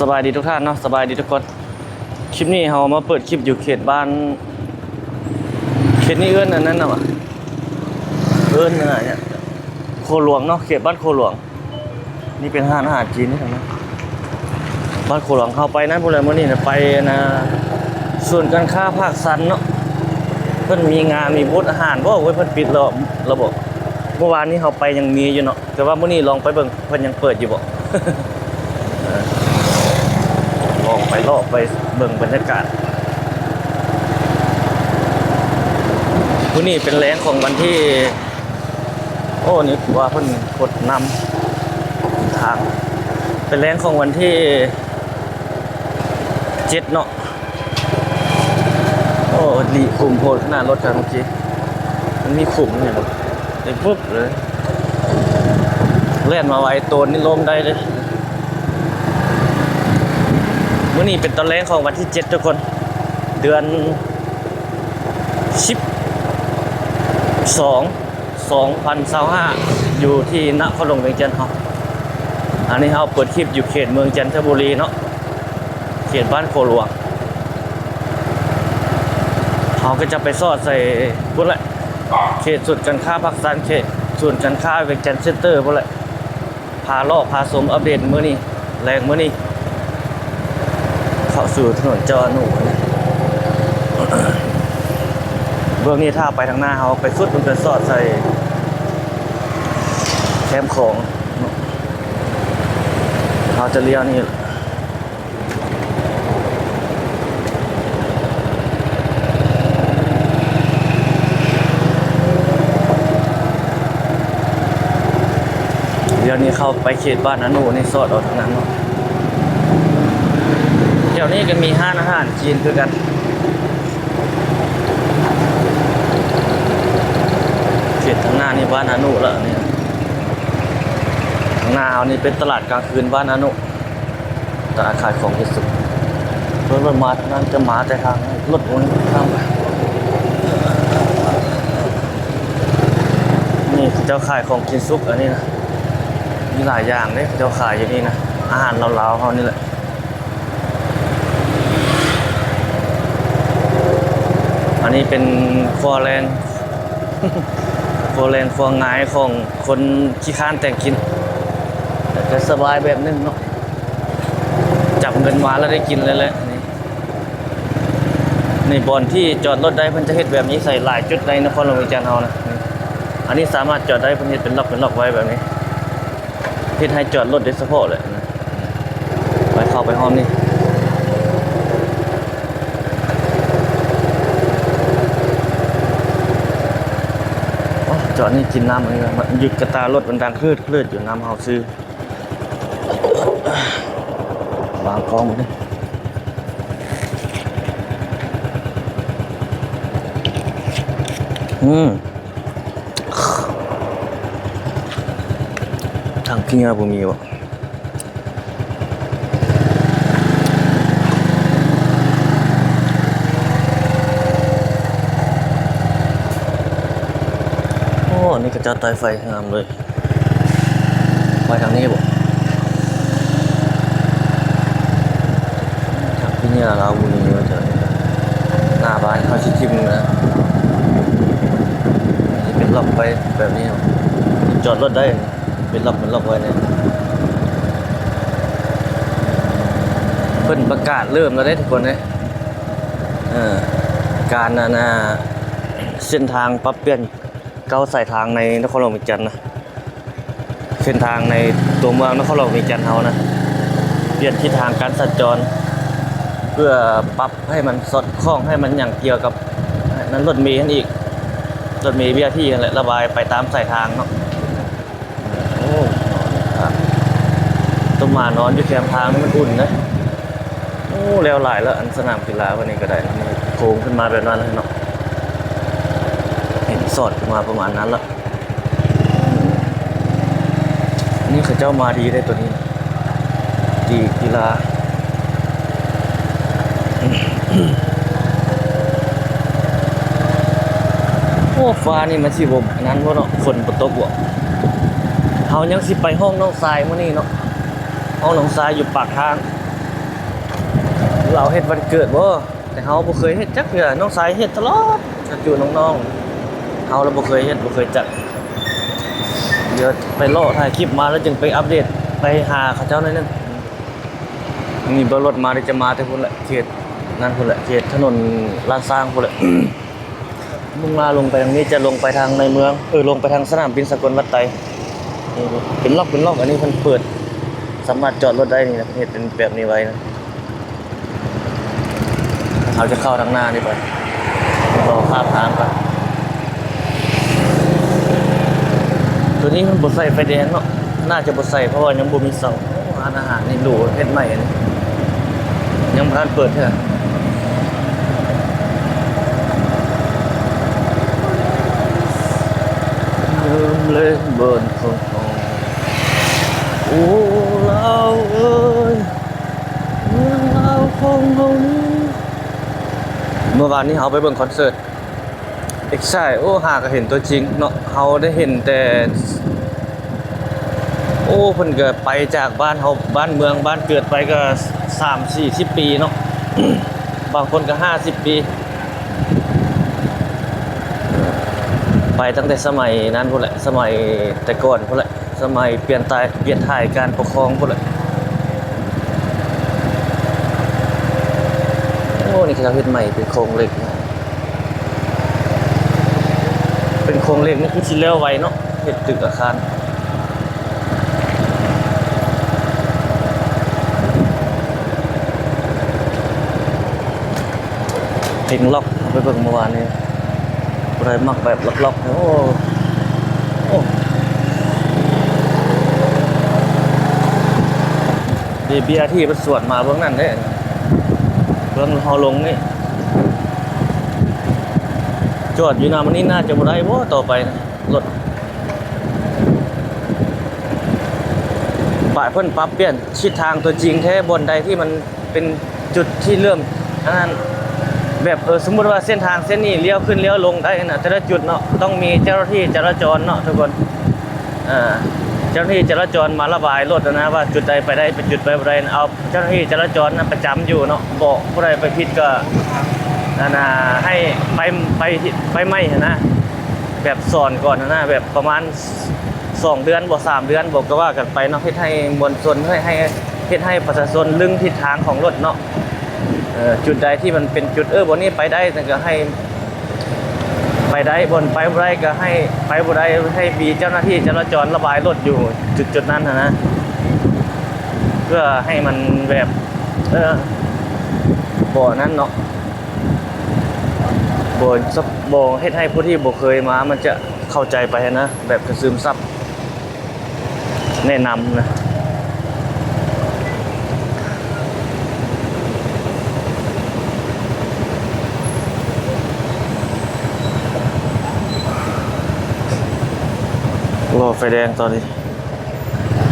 ສະບາຍດີທຸກທ່ານເນາະ ສະບາຍດີທຸກຄົນ. ຄລິບນີ້ເຮົາມາເປີດຄລິບຢູ່ເຂດບ້ານ ເຂດນີ້ເອີ້ນອັນນັ້ນນະຫວາ ເອີ້ນອັນນັ້ນຫຍັງ ໂຄຫຼວງເນາະ ເຂດບ້ານໂຄຫຼວງ. ນີ້ເປັນຮ້ານອາຫານຈີນນີ້ນະ ບ້ານໂຄຫຼວງ. ເຮົາໄປນັ້ນພຸ້ນແຫຼະ ມື້ນີ້ນະ ໄປອັນນ່າ ສູນການຄ້າພາກຊັນເນາະ ເພິ່ນມີງານ ມີບູດອາຫານບໍ່? ໂອ້ຍ ເພິ່ນປິດແລ້ວ ແລ້ວບໍ? ມື້ວານນີ້ເຮົາໄປຍັງມີຢູ່ເນາະ ແຕ່ວ່າມື້ນີ້ລອງໄປເບິ່ງ ເພິ່ນຍັງເປີດຢູ່ບໍ່? ລອງໄປເລາະໄປເບິ່ງບັນຍາກາດ. ມື້ນີ້ເປັນແລງຂອງວັນທີ ໂອ້ ນີ້ວ່າເພິ່ນກົດນຳທາງ ເປັນແລງຂອງວັນທີເຈັດເນາະ. ໂອ້ ຫຼີກຂຸມໂພດຂະໜາດ ລົດຄັນເມື່ອກີ້ ມັນມີຂຸມນີ້ບໍ່? ໄດ້ປຶບເລີຍ ແລ່ນມາໄວ ໂຕນນີ້ລົ້ມໄດ້ເດ້. ມື້ນີ້ເປັນຕອນແລງຂອງວັນທີເຈັດທຸກຄົນ ເດືອນສິບສອງ ສອງພັນຊາວຫ້າ ຢູ່ທີ່ນະຄອນຫຼວງວຽງຈັນເຮົາ. ອັນນີ້ເຮົາເປີດຄລິບຢູ່ເຂດເມືອງຈັນທະບູລີເນາະ ເຂດບ້ານໂຄຫຼວງ. ເຮົາກໍຈະໄປສອດໃສ່ພຸ້ນແຫຼະ ເຂດສູນການຄ້າພາກຊັນ ເຂດສູນການຄ້າວຽງຈັນເຊັນເຕີພຸ້ນແຫຼະ. ພາເລາະພາຊົມອັບເດດມື້ນີ້ ແລງມື້ນີ້ ເຂົ້າສູ່ຖະໜົນເຈົ້າອະນຸ. ເບື້ອງນີ້ຖ້າໄປທາງໜ້າ ເຮົາໄປສຸດ ມັນຈະສອດໃສ່ແຄມຂອງເນາະ ເຮົາຈະລ້ຽວນີ້. ດຽວນີ້ເຂົ້າໄປເຂດບ້ານອານຸນີ້ ສອດອອກທາງນັ້ນເນາະ. ແຖວນີ້ກໍມີຮ້ານອາຫານຈີນຄືກັນ. ເຂດທາງໜ້ານີ້ບ້ານອານຸລະນີ້. ທາງໜ້າເຮົານີ້ເປັນຕະຫຼາດກາງຄືນບ້ານອານຸ. ຕະຫຼາດຂາຍຂອງທີ່ສຸດ ເພິ່ນມາທາງນັ້ນ ຈະມາແຕ່ທາງລົດ ທາງ ນີ້ເຂົາເຈົ້າຂາຍຂອງກິນສຸກ ອັນນີ້ນະ ມີຫຼາຍຢ່າງເດ້ ເຂົາເຈົ້າຂາຍຢູ່ນີ້ນະ ອາຫານລາວໆເຮົານີ້ແຫຼະ. ອັນນີ້ເປັນຄົວແລງ ຄົວແລງຄົວງາຍຂອງຄົນຂີ້ຄ້ານແຕ່ງກິນ ແຕ່ກໍສະບາຍແບບໜຶ່ງເນາະ. ຈັບເງິນມາແລ້ວໄດ້ກິນເລີຍແຫຼະ. ນີ້ ນີ້ບ່ອນທີ່ຈອດລົດໄດ້ ເພິ່ນຈະເຮັດແບບນີ້ໃສ່ຫຼາຍຈຸດໃນນະຄອນຫຼວງວຽງຈັນເຮົານະ. ນີ້ ອັນນີ້ສາມາດຈອດໄດ້ ເພິ່ນເຮັດເປັນລັອກເປັນລັອກໄວ້ແບບນີ້ ເຮັດໃຫ້ຈອດລົດໂດຍສະເພາະແຫຼະ. ໄປ ເຂົ້າໄປຮອບນີ້ ໂອ້ ຈອດນີ້ກິນນ້ຳ ອັນນີ້ມັນຢຸດກະຕາລົດ ມັນດັງຄືດໆຢູ່ ນ້ຳເຮົາຊື້ ວາງກ້ອງໄວ້ນີ້ ອືມ ຖັງຂີ້ເຫຍື້ອບໍ່ມີບໍ? ໂອ້ ນີ້ເຂົາເຈົ້າໄຕ່ໄຟງາມເລີຍ. ໄປທາງນີ້ບໍ? ທາງທີ່ນີ້ລາວບຸລີວ່າຈະ ໜ້າບ້ານເຮົາຊິຖິ້ມນະ. ເປັນລັອກໄປແບບນີ້ ຈອດລົດໄດ້ ເປັນລັອກ ເປັນລັອກໄວ້ນີ້. ເພິ່ນປະກາດເລີ່ມແລ້ວເດ້ທຸກຄົນເດ້ ເອີ ການ ອັນນ່າ ເສັ້ນທາງປັບປ່ຽນ ເກົ້າສາຍທາງໃນນະຄອນຫຼວງວຽງຈັນນະ ເສັ້ນທາງໃນຕົວເມືອງນະຄອນຫຼວງວຽງຈັນເຮົານະ ປ່ຽນທິດທາງການສັນຈອນ ເພື່ອປັບໃຫ້ມັນສອດຄ່ອງ ໃຫ້ມັນຫຍັງກ່ຽວກັບນັ້ນ ລົດເມຫັ້ນອີກ ລົດເມ ບີອາທີຫັ້ນແຫຼະ ລະບາຍໄປຕາມສາຍທາງເນາະ. ໂອ້ ຕ້ອງມານອນຢູ່ແຄມທາງນີ້ມັນອຸ່ນເດ້. ໂອ້ ແລ້ວຫຼາຍແລ້ວ ອັນສະໜາມກິລາວັນນີ້ກໍໄດ້ ໂຄ້ງຂຶ້ນມາແບບນັ້ນເນາະ ເຫັນສອດຂຶ້ນມາປະມານນັ້ນລະ. ອັນນີ້ເຂົາເຈົ້າມາດີເດ້ໂຕນີ້ ດີກິລາ. ໂອ້ ຟ້ານີ້ມັນຊິບໍ່ອັນນັ້ນບໍ່ເນາະ ຝົນບໍ່ຕົກບໍ່? ເຮົາຍັງຊິໄປຮ່ອງໜອງຊາຍມື້ນີ້ເນາະ ຮ່ອງໜອງຊາຍຢູ່ປາກທາງ. ລາວເຮັດວັນເກີດບໍ່? ແຕ່ເຮົາບໍ່ເຄີຍເຮັດຈັກເທື່ອ, ນ້ອງຊາຍເຮັດຕະຫຼອດ ຕັ້ງແຕ່ຢູ່ນ້ອງໆ. ເຮົາລະບໍ່ເຄີຍເຮັດ ບໍ່ເຄີຍຈັດ. ດຽວໄປເລາະຖ່າຍຄລິບມາແລ້ວຈຶ່ງໄປອັບເດດ ໄປຫາເຂົາເຈົ້າໜ້ອຍໜຶ່ງ. ນີ້ເບິ່ງລົດມາ ດຽວຈະມາແຕ່ພຸ້ນແຫຼະ ເຂດນັ້ນພຸ້ນແຫຼະ ເຂດຖະໜົນລ້ານຊ້າງພຸ້ນແຫຼະ. ມຸ່ງໜ້າລົງໄປທາງນີ້ ຈະລົງໄປທາງໃນເມືອງ ເອີ ລົງໄປທາງສະໜາມບິນສາກົນວັດໄຕ. ນີ້ເປັນລັອກເປັນລັອກ ອັນນີ້ເພິ່ນເປີດ ສາມາດຈອດລົດໄດ້ນີ້ນະ ເພິ່ນເຮັດເປັນແບບນີ້ໄວ້ນະ. ເຮົາຈະເຂົ້າທາງໜ້ານີ້ໄປ ລໍຂ້າມທາງກ່ອນ. ໂຕນີ້ມັນບໍ່ໃສ່ໄຟແດງເນາະ ໜ້າຈະບໍ່ໃສ່ ເພາະວ່າຍັງບໍ່ມີເສົາ. ໂອ້ ຮ້ານອາຫານນີ້ຫຼູ ເຮັດໃໝ່ນີ້ ຍັງບໍ່ທັນເປີດເທື່ອ. ເລີ່ມເລີຍເບິ່ງຂອງ ໂອ້ ລາວເອີຍ ເມືອງລາວຂອງເຮົານີ້. ເມື່ອວານນີ້ເຮົາໄປເບິ່ງຄອນເສີດ ເອັກຊາຍ ໂອ້ ຫາກະເຫັນຕົວຈິງເນາະ ເຮົາໄດ້ເຫັນແຕ່ ໂອ້ ເພິ່ນກະໄປຈາກບ້ານເຮົາ ບ້ານເມືອງ ບ້ານເກີດໄປກະສາມສີ່ສິບປີເນາະ ບາງຄົນກະຫ້າສິບປີ ໄປຕັ້ງແຕ່ສະໄໝນັ້ນພຸ້ນແຫຼະ ສະໄໝແຕ່ກ່ອນພຸ້ນແຫຼະ. ສະໄໝປ່ຽນຕາຍ ປ່ຽນຖ່າຍການປົກຄອງພຸ້ນແຫຼະ. ໂອ້ ນີ້ເຂົາເຮັດໃໝ່ເປັນໂຄງເຫຼັກນະ ເປັນໂຄງເຫຼັກນີ້ຄືຊິແລ້ວໄວເນາະ ເຮັດຕຶກອາຄານ ເປັນລັອກ ເຮົາໄປເບິ່ງເມື່ອວານນີ້. ຜູ້ໃດມັກແບບລັອກໆ ໂອ້ ໂອ້ ເບຍທີ ມັນສວນມາເບື້ອງນັ້ນເດ້ ເບື້ອງເຮົາລົງນີ້ ຈອດຢູ່ນຳອັນນີ້ໜ້າຈະບໍ່ໄດ້ບໍ່ຕໍ່ໄປນະ ລົດ ບາດເພິ່ນປັບປ່ຽນທິດທາງຕົວຈິງແທ້ ບ່ອນໃດທີ່ມັນ ເປັນຈຸດທີ່ເລີ່ມ ອັນນັ້ນ ແບບ ເອີ ສົມມຸດວ່າເສັ້ນທາງເສັ້ນນີ້ລ້ຽວຂຶ້ນລ້ຽວລົງໄດ້ນະ ແຕ່ລະຈຸດເນາະ ຕ້ອງມີເຈົ້າໜ້າທີ່ຈະລາຈອນເນາະທຸກຄົນ ເຈົ້າໜ້າທີ່ຈະລາຈອນມາລະບາຍລົດນະ ວ່າຈຸດໃດໄປໄດ້ ເປັນຈຸດໄປບໍ່ໄດ້ ເອົາເຈົ້າໜ້າທີ່ຈະລາຈອນນະປະຈຳຢູ່ເນາະ ບອກຜູ້ໃດໄປຜິດກໍ ອັນນ່າ ໃຫ້ໄປ ໄປ ໄປໃໝ່ຫັ້ນນະ ແບບສອນກ່ອນຫັ້ນນະ ແບບປະມານສອງເດືອນບໍ ສາມເດືອນບໍ ກໍວ່າກັນໄປເນາະ ເຮັດໃຫ້ມວນຊົນ ເຮັດໃຫ້ ເຮັດໃຫ້ປະຊາຊົນລຶ້ງທິດທາງຂອງລົດເນາະ ເອີ ຈຸດໃດທີ່ມັນເປັນຈຸດ ເອີ ບ່ອນນີ້ໄປໄດ້ ແລ້ວກໍໃຫ້ໄປໄດ້ ບ່ອນໄປບໍ່ໄດ້ກໍໃຫ້ໄປບໍ່ໄດ້ ໃຫ້ມີເຈົ້າໜ້າທີ່ຈະລາຈອນລະບາຍລົດຢູ່ຈຸດໆນັ້ນຫັ້ນນະ ເພື່ອໃຫ້ມັນແບບ ເອີ ບໍ່ນັ້ນເນາະ ບໍ່ ບໍ່ເຮັດໃຫ້ຜູ້ທີ່ບໍ່ເຄີຍມາ ມັນຈະເຂົ້າໃຈໄປຫັ້ນນະ ແບບກະຊຶມຊັບ ແນະນຳນະ ລໍໄຟແດງຕອນນີ້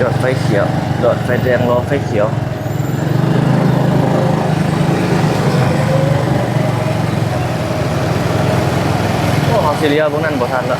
ຈອດໄຟຂຽວ ຈອດໄຟແດງ ລໍໄຟຂຽວ ໂອ້ ເຮົາຊິລ້ຽວເບິ່ງນັ້ນບໍ່ທັນລະ.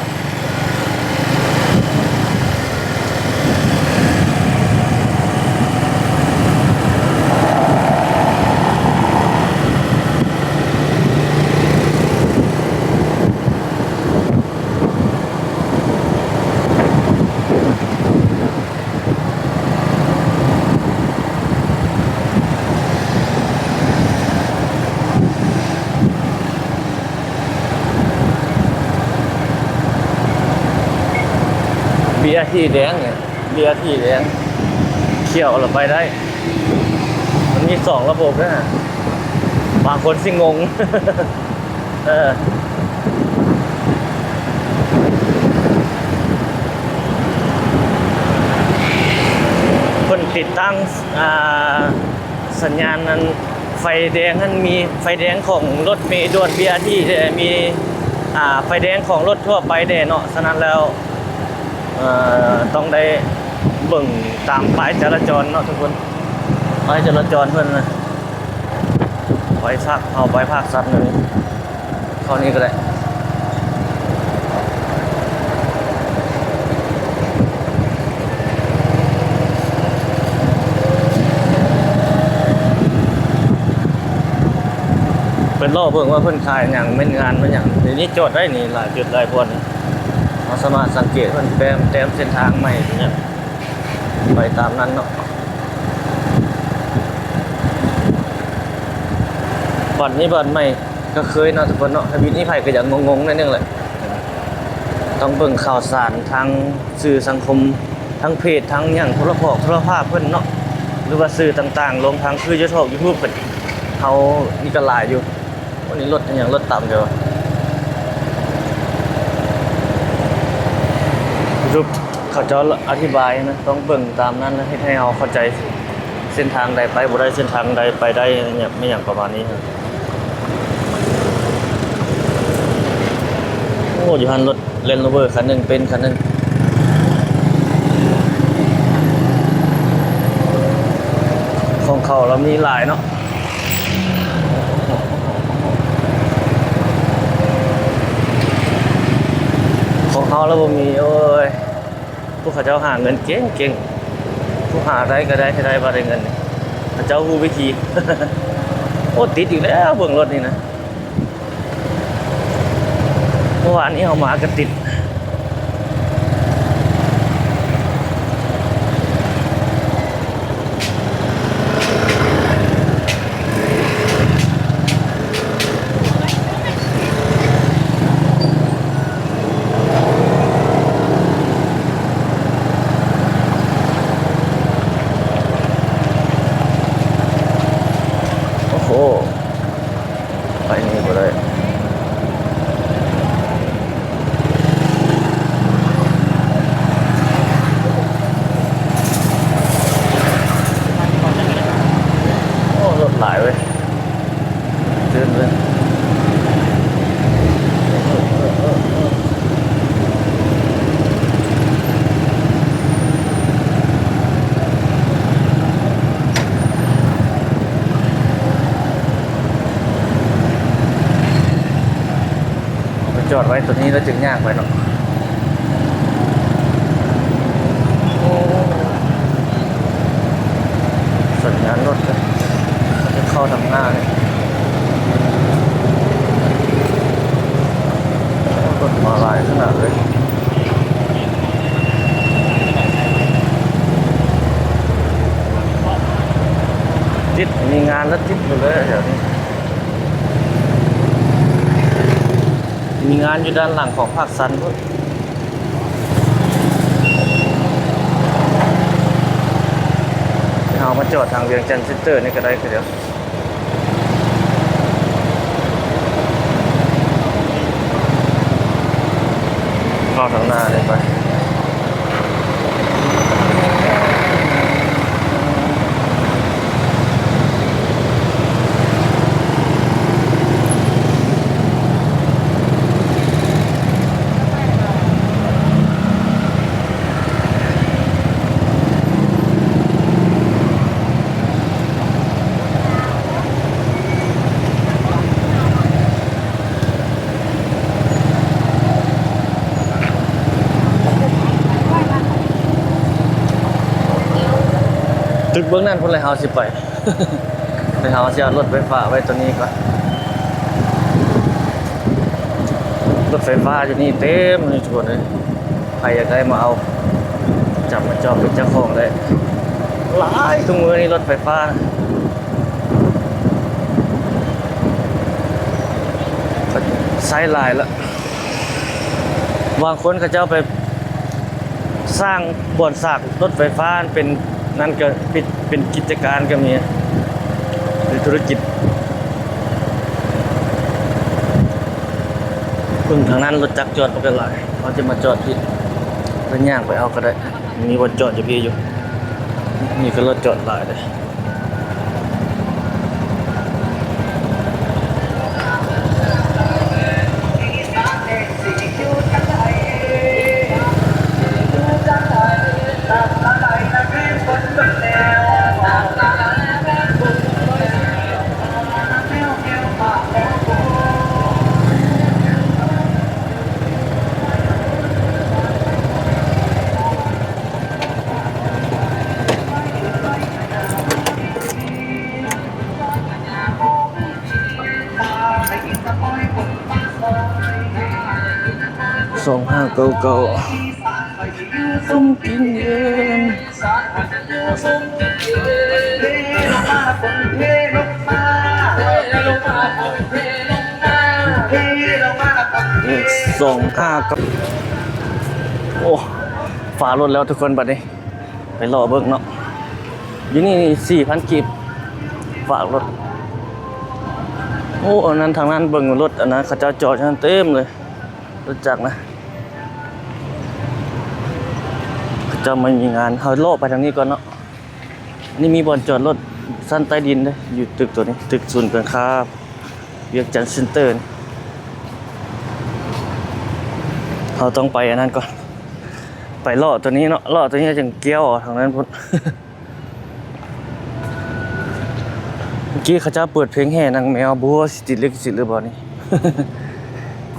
ບີອາທີແດງນີ້ ບີອາທີແດງ ຂຽວລະໄປໄດ້ ມັນມີສອງລະບົບເດ້ ບາງຄົນຊິງົງ ເອີ ເພິ່ນຕິດຕັ້ງ ອ່າ ສັນຍານນັ້ນ ໄຟແດງຫັ້ນມີ ໄຟແດງຂອງລົດເມດ່ວນ ບີອາທີ ແດ່ ມີ ອ່າ ໄຟແດງຂອງລົດທົ່ວໄປແດ່ເນາະ ສະນັ້ນແລ້ວ ເອີ ຕ້ອງໄດ້ເບິ່ງຕາມປ້າຍຈະລາຈອນເນາະທຸກຄົນ ປ້າຍຈະລາຈອນເພິ່ນນະ ໄປພາກ ເຮົາໄປພາກສັດນີ້ ເຂົ້ານີ້ກໍໄດ້ ໂ ລໍເບິ່ງວ່າເພິ່ນຂາຍຫຍັງ ແມ່ນງານແມ່ນຫຍັງ. ດຽວນີ້ຈອດໄດ້ນີ້ ຫຼາຍຈຸດຫຼາຍບ່ອນນີ້ ເຮົາສາມາດສັງເກດເພິ່ນແຕ້ມ ແຕ້ມເສັ້ນທາງໃໝ່ເປັນຫຍັງ ໄປຕາມນັ້ນເນາະ. ບ້ານນີ້ບ້ານໃໝ່ກໍເຄີຍເນາະທຸກຄົນເນາະ. ທຳອິດນີ້ໃຜກໍຢາກງົງໆໜ້ອຍໜຶ່ງແຫຼະ ຕ້ອງເບິ່ງຂ່າວສານທາງສື່ສັງຄົມ ທັງເພຈ ທັງຫຍັງ ໂທລະພອກໂທລະພາບເພິ່ນເນາະ ຫຼືວ່າສື່ຕ່າງໆ ລວມທັງຄືຢູທູບ ຢູທູບ ເຮົານີ້ກໍຫຼາຍຢູ່. ໂອ້ ນີ້ລົດອີຫຍັງ ລົດຕຳແທ້ວະ. ຢູທູບ ເຂົາເຈົ້າອະທິບາຍນະ ຕ້ອງເບິ່ງຕາມນັ້ນນະ ເຮັດໃຫ້ເຮົາເຂົ້າໃຈເສັ້ນທາງໃດໄປບໍ່ໄດ້ ເສັ້ນທາງໃດໄປໄດ້ ແມ່ນຫຍັງປະມານນີ້. ໂອ້ ຢູ່ຫັ້ນລົດ Land Rover ຄັນໜຶ່ງ Benz ຄັນໜຶ່ງ. ຂອງເຂົາລະມີຫຼາຍເນາະ ຂອງເຮົາລະບໍ່ມີ. ໂອ້ຍ ພວກເຂົາເຈົ້າຫາເງິນເກັ່ງໆ ຜູ້ຫາໄດ້ກໍໄດ້ ໄດ້ ບໍ່ໄດ້ເງິນ ເຂົາເຈົ້າຮູ້ວິທີ. ໂອ້ ຕິດອີກແລ້ວ ເບິ່ງລົດນີ້ນະ. ເມື່ອວານນີ້ເຮົາມາກໍຕິດ. ໂອ້ໂຫ ໄປນີ້ບໍ່ໄດ້. ໂອ້ ລົດຫຼາຍເວີຍ ຕື່ນເລີຍ. ເອົາໄປຈອດໄວ້ໂຕນີ້ແລ້ວຈຶ່ງຍ່າງໄປເນາະ. ໂອ້ ສັນຍານລົດເລີຍ ເຂົ້າທາງໜ້າເລີຍ. ໂອ້ ລົດມາຫຼາຍຂະໜາດເລີຍ. ຕິດ ມີງານແລ້ວຕິດໝົດເລີຍແຖວນີ້. ມີງານຢູ່ດ້ານຫຼັງຂອງພາກຊັນພຸ້ນ. ເຮົາມາຈອດທາງວຽງຈັນເຊັນເຕີນີ້ກໍໄດ້ຄືດຽວ. ເຂົ້າທາງໜ້ານີ້ໄປ. ຕຶກເບື້ອງນັ້ນພຸ້ນແຫຼະ ເຮົາຊິໄປ. ແຕ່ເຮົາຊິເອົາລົດໄຟຟ້າໄວ້ໂຕນີ້ກ່ອນ. ລົດໄຟຟ້າຢູ່ນີ້ເຕັມຢູ່ທຸກຄົນເອີຍ. ໃຜຢາກໄດ້ມາເອົາ ຈັບມາຈອດເປັນເຈົ້າຂອງໄດ້. ຫຼາຍ ທຸກມື້ນີ້ລົດໄຟຟ້າໃຊ້ຫຼາຍລະ. ບາງຄົນເຂົາເຈົ້າໄປ ສ້າງບ່ອນສາກລົດໄຟຟ້າເປັນນັ້ນກໍປິດເປັນກິດຈະການກໍມີ ເປັນທຸລະກິດ. ເບິ່ງທາງນັ້ນລົດຈັກຈອດມັນກໍຫຼາຍ ເຮົາຈະມາຈອດທີ່ ແລ້ວຍ່າງໄປເອົາກໍໄດ້ ມີບ່ອນຈອດຢູ່ພີ້ຢູ່. ນີ້ກໍລົດຈອດຫຼາຍເດ້. ເກົ່າໆ ຊຸມກິນເງິນ ສອງຫ້າເກົ້າ ໂອ້ ຝາລົດແລ້ວທຸກຄົນ ບັດນີ້ ໄປເລາະເບິ່ງເນາະ ຢູ່ນີ້ສີ່ພັນກີບ ຝາກລົດ ໂອ້ ອັນນັ້ນທາງນັ້ນເບິ່ງລົດ ອັນນັ້ນເຂົາເຈົ້າຈອດຢູ່ຫັ້ນເຕັມເລີຍ ລົດຈັກນະ ເຂົາເຈົ້າມາມີງານ ເຮົາເລາະໄປທາງນີ້ກ່ອນເນາະ ນີ້ມີບ່ອນຈອດລົດຊັ້ນໃຕ້ດິນເດ້ ຢູ່ຕຶກໂຕນີ້ ຕຶກສູນການຄ້າ ວຽງຈັນເຊັນເຕີນີ້ ເຮົາຕ້ອງໄປອັນນັ້ນກ່ອນ ໄປເລາະໂຕນີ້ເນາະ ເລາະໂຕນີ້ຈຶ່ງກ້ຽວອອກທາງນັ້ນພຸ້ນ ເມື່ອກີ້ເຂົາເຈົ້າເປີດເພງແຫ່ນາງແມວ ບໍ່ຮູ້ວ່າຊິຕິດລິຂະສິດຫຼືບໍ່ນີ້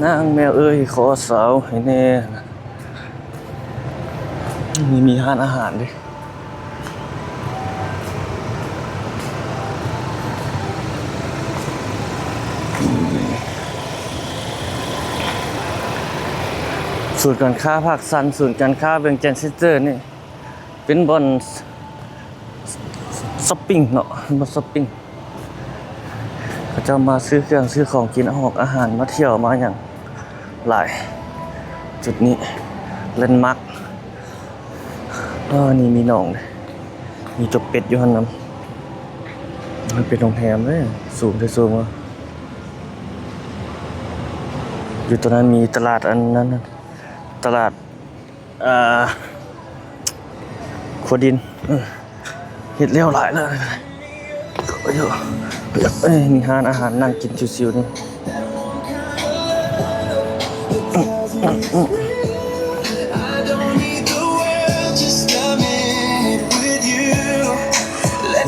ນາງແມວເອີຍ ຂໍສາວໃຫ້ແນ່ ນີ້ມີຮ້ານອາຫານເດ້ ສູນການຄ້າພາກຊັນ ສູນການຄ້າວຽງຈັນເຊັນເຕີນີ້ ເປັນບ່ອນ ຊັອບປິງເນາະ ມາຊັອບປິງ ເຂົາເຈົ້າມາຊື້ເຄື່ອງຊື້ຂອງກິນ ອາຫອກອາຫານ ມາທ່ຽວມາຫຍັງຫຼາຍ ຈຸດນີ້ແລນມາກ ອໍ ນີ້ມີໜອງເດ້ ມີຕົວເປັດຢູ່ຫັ້ນນຳ ມັນເປັນໂຮງແຮມເດ້ ສູງແທ້ສູງ ຢູ່ໂຕນັ້ນມີຕະຫຼາດອັນນັ້ນ ຕະຫຼາດ ອ່າ ຂົວດິນ ເອີ ເຮັດແລ້ວຫຼາຍແລ້ວ ເອີ ມີຮ້ານອາຫານນັ່ງກິນຊິວໆ ນີ້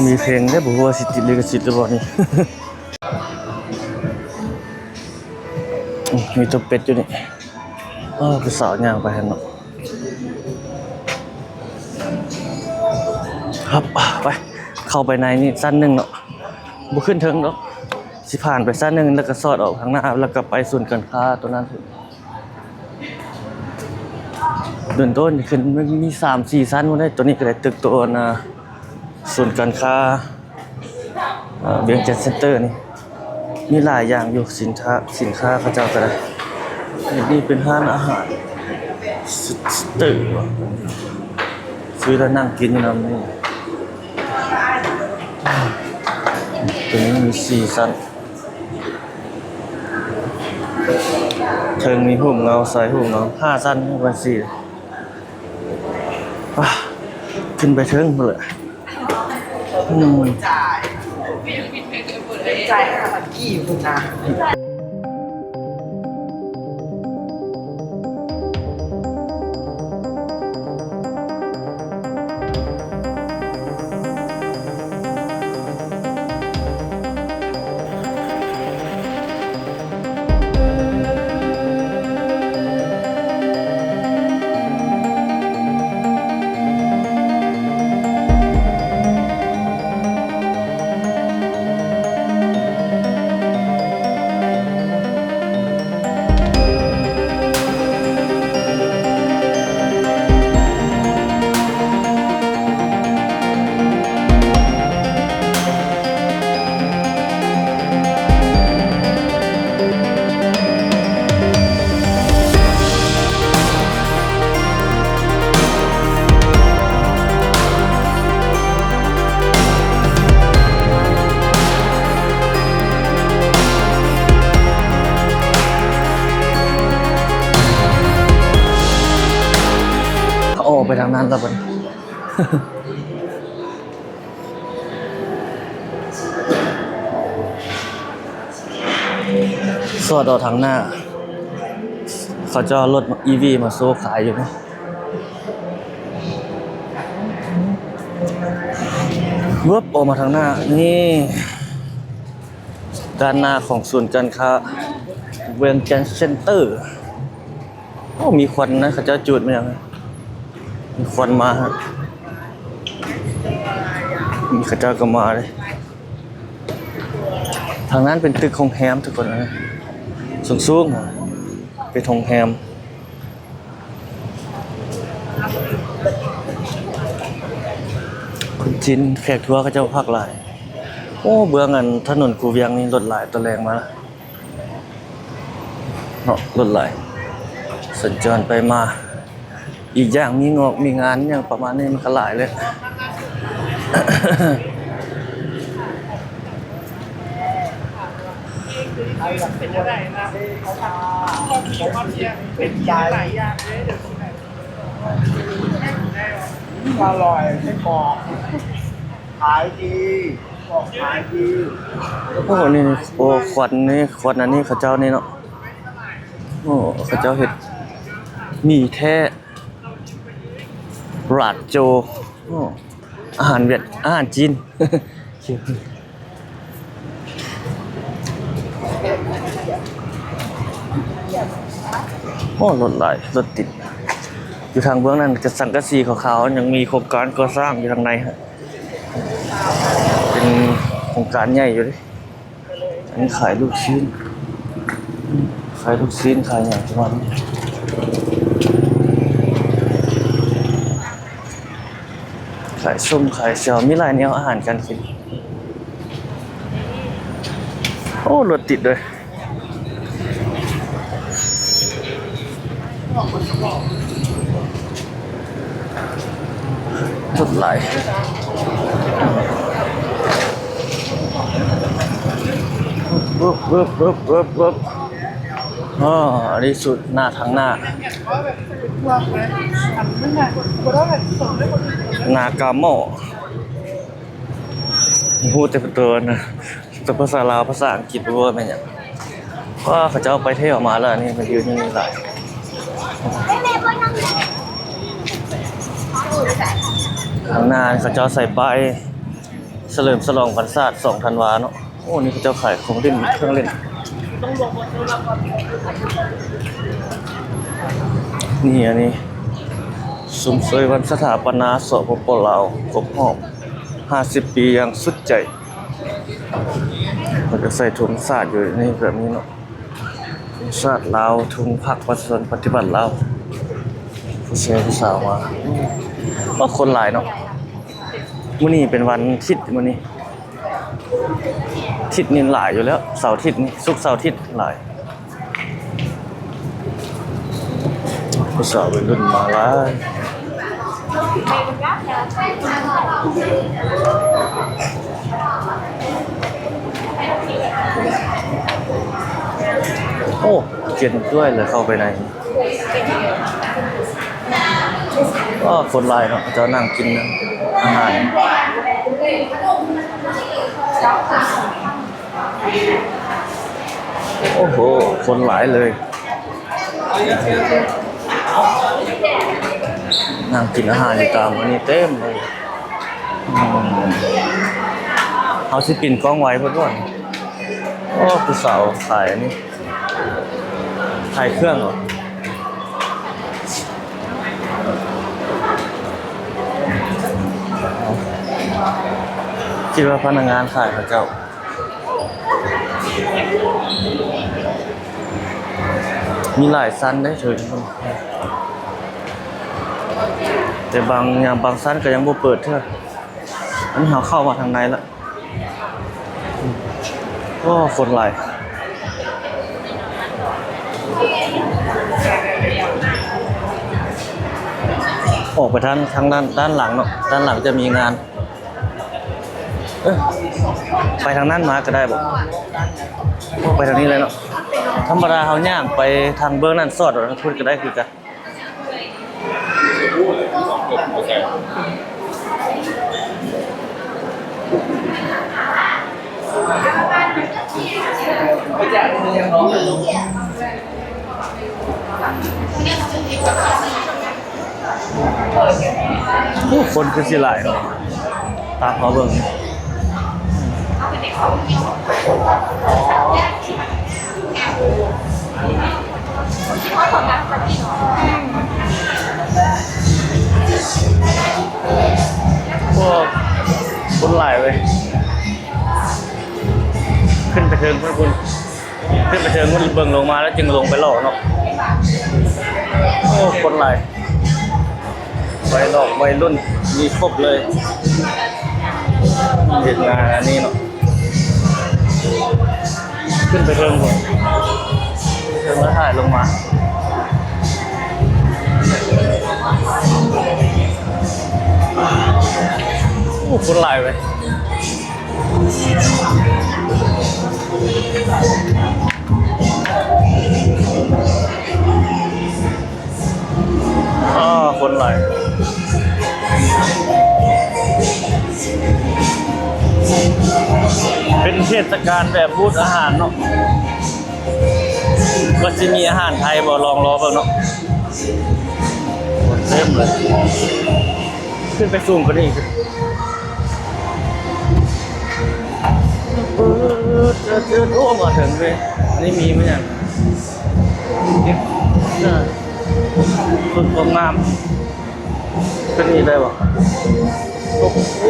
ມີເພງເດ້ ບໍ່ຮູ້ວ່າຊິຕິດລິຂະສິດຫຼືບໍ່ນີ້ ມີຕົວເປັດຢູ່ນີ້ ເອີ ຜູ້ສາວຍ່າງໄປຫັ້ນເນາະ ຮັບ ໄປ ເຂົ້າໄປໃນນີ້ຊັ້ນໜຶ່ງເນາະ ບໍ່ຂຶ້ນເທິງດອກ ຊິຜ່ານໄປຊັ້ນໜຶ່ງ ແລ້ວກໍສອດອອກທາງໜ້າ ແລ້ວກໍໄປສູນການຄ້າໂຕນັ້ນ ໂດນໆ ຂຶ້ນ ມັນມີສາມສີ່ຊັ້ນພຸ້ນເດ້ ໂຕນີ້ກໍໄດ້ ຕຶກໂຕ ອັນນ່າ ສູນການຄ້າ ອ່າ ວຽງຈັນເຊັນເຕີນີ້ ມີຫຼາຍຢ່າງຢູ່ ສິນຄ້າ ສິນຄ້າເຂົາເຈົ້າກໍໄດ້ ນີ້ເປັນຮ້ານອາຫານ ເຊັນເຕີ ຊື້ແລ້ວນັ່ງກິນຢູ່ນຳນີ້ ໂຕນີ້ມີສີ່ຊັ້ນ ເທິງມີຮູບເງົາ ໃສ່ຮູບເງົາ ຫ້າຊັ້ນ ເປັນສີ່ ປະ ຂຶ້ນໄປເທິງພຸ້ນແຫຼະ ອືມ ຈ່າຍຄ່າກີ້ພຸ້ນນະ. ອອກໄປທາງນັ້ນແລ້ວບັດນີ້ ສອດອອກທາງໜ້າ ເຂົາເຈົ້າເອົາລົດອີວີມາໂຊຂາຍຢູ່ນີ້ ວຶບ ອອກມາທາງໜ້າ ນີ້ ດ້ານໜ້າຂອງສູນການຄ້າວຽງຈັນເຊັນເຕີ. ໂອ້ ມີຄວັນນະ ເຂົາເຈົ້າຈູດມາຫຍັງ ມີຄວັນມາ ມີເຂົາເຈົ້າກໍມາເດ້. ທາງນັ້ນເປັນຕຶກໂຮງແຮມທຸກຄົນ ສູງໆ ເປັນໂຮງແຮມ. ຈີນ ແຂກທົ່ວເຂົາເຈົ້າພັກຫຼາຍ. ໂອ້ ເບື້ອງອັນຖະໜົນຄູວຽງນີ້ລົດຫຼາຍຕອນແລງມາເນາະ, ລົດຫຼາຍສັນຈອນໄປມາ. ອີກຢ່າງມີງອກມີງານຫຍັງປະມານນີ້ມັນກໍຫຼາຍເລີຍ. ເປັນຈັ່ງໃດນະ? ເປັນໃຈ. ອະຮ່ອຍ ໄສ້ກອກຂາຍດີ ຂາຍດີ. ໂອ້ ນີ້ ໂອ້ ຄວັນນີ້ ຄວັນອັນນີ້ເຂົາເຈົ້ານີ້ເນາະ. ໂອ້ ເຂົາເຈົ້າເຮັດໝີ່ແທ້ ລາດໂຈ. ໂອ້ ອາຫານຫວຽດ ອາຫານຈີນ. ໂອ້ ລົດຫຼາຍ ລົດຕິດ. ຢູ່ທາງເບື້ອງນັ້ນຈະສັງກະສີຂາວໆ ຍັງມີໂຄງການກໍ່ສ້າງຢູ່ທາງໃນ. ເປັນໂຄງການໃຫຍ່ຢູ່ເດ້. ອັນນີ້ຂາຍລູກຊີ້ນ ຂາຍລູກຊີ້ນ ຂາຍຫຍັງປະມານນີ້ ຂາຍສົ້ມ ຂາຍແຈ່ວ ມີຫຼາຍແນວອາຫານການກິນ. ໂອ້ ລົດຕິດເລີຍ. ລົດຫຼາຍ. ວຶບ ວຶບ ວຶບ ວຶບ ວຶບ. ອໍ ອັນນີ້ສຸດໜ້າ ທາງໜ້າ ນາກາໝໍ້. ຮູ້ແຕ່ຕົວນະ ແຕ່ພາສາລາວ ພາສາອັງກິດບໍ່ຮູ້ວ່າແມ່ນຫຍັງ. ເຂົາເຈົ້າໄປທ່ຽວມາແລ້ວ ອັນນີ້ມັນຢູ່ທີ່ນີ້ຫຼາຍ. ຂ້າງໜ້າເຂົາເຈົ້າໃສ່ປ້າຍສະເຫຼີມສະຫຼອງວັນຊາດ ສອງທັນວາເນາະ. ໂອ້ ນີ້ເຂົາເຈົ້າຂາຍຂອງຫຼິ້ນ ເຄື່ອງຫຼິ້ນ. ນີ້ ອັນນີ້ ຊົມເຊີຍວັນສະຖາປະນາ ສປປ ລາວ ຄົບຮອບຫ້າສິບປີຢ່າງສຸດໃຈ. ເພິ່ນກໍໃສ່ທຸງຊາດຢູ່ນີ້ແບບນີ້ເນາະ, ທຸງຊາດລາວ ທຸງພັກປະຊາຊົນປະຕິວັດລາວ. ຜູ້ຊາຍຜູ້ສາວມາ. ໂອ້ ຄົນຫຼາຍເນາະ. ມື້ນີ້ເປັນວັນທິດ ມື້ນີ້ທິດນີ້ຫຼາຍຢູ່ແລ້ວ, ເສົາທິດນີ້ ສຸກເສົາທິດຫຼາຍ. ຜູ້ສາວໄວລຸ້ນມາຫຼາຍ. ໂອ້ ເຢັນດ້ວຍເລີຍ ເຂົ້າໄປໃນ. ໂອ້ ຄົນຫຼາຍເນາະ, ເຂົາເຈົ້ານັ່ງກິນອາຫານ. ໂອ້ໂຫ ຄົນຫຼາຍເລີຍ. ນັ່ງກິນອາຫານຢູ່ຕາມອັນນີ້ເຕັມເລີຍ. ອືມ ເຮົາຊິປິ່ນກ້ອງໄວໂພດບໍ່? ໂອ້ ຜູ້ສາວຂາຍອັນນີ້ ຂາຍເຄື່ອງເຫາະ? ຄິດວ່າພະນັກງານຂາຍເຂົາເຈົ້າ. ມີຫຼາຍຊັ້ນເດ້ ແຕ່ບາງຢ່າງ ບາງຊັ້ນກໍຍັງບໍ່ເປີດເທື່ອ. ອັນນີ້ເຮົາເຂົ້າມາທາງໃນລະ. ໂອ້ ຄົນຫຼາຍ. ອອກໄປທາງ ທາງດ້ານ ດ້ານຫຼັງເນາະ, ດ້ານຫຼັງຈະມີງານ. ເອີ ໄປທາງນັ້ນມາກໍໄດ້ບໍ່? ໂອ້ ໄປທາງນີ້ເລີຍເນາະ. ທຳມະດາເຮົາຍ່າງໄປທາງເບື້ອງນັ້ນ ສອດໄປທາງພຸ້ນກໍໄດ້ຄືກັນ. ໂອ້ ຄົນຄືຊິຫຼາຍເນາະ, ຕາມເຮົາເບິ່ງ. ໂອ້ ຄົນຫຼາຍເວີຍ. ຂຶ້ນໄປເທິງພຸ້ນ ຂຶ້ນໄປເທິງພຸ້ນ ເບິ່ງລົງມາແລ້ວຈຶ່ງລົງໄປຫຼອກເນາະ. ໂອ້ ຄົນຫຼາຍ, ໄປຫຼອກໄວລຸ້ນມີຄົບເລີຍ. ເຮັດງານອັນນີ້ເນາະ ຂຶ້ນໄປເທິງພຸ້ນ ເທິງແລ້ວຖ່າຍລົງມາ. ໂອ້ ຄົນຫຼາຍເວີຍ. ອໍ ຄົນຫຼາຍ ເປັນເທດສະການແບບບູດອາຫານເນາະ ວ່າຊິມີອາຫານໄທບໍ່ ລອງລໍເບິ່ງເນາະ. ຄົນເຕັມເລີຍ ຂຶ້ນໄປສູງກວ່ານີ້ອີກ. ໂອ້ ມາເຖິງເວີຍ ອັນນີ້ມີມາຫຍັງ? ເອີ ເບິ່ງຄວາມງາມ ຂຶ້ນນີ້ໄດ້ບໍ່? ໂອ້ໂຫ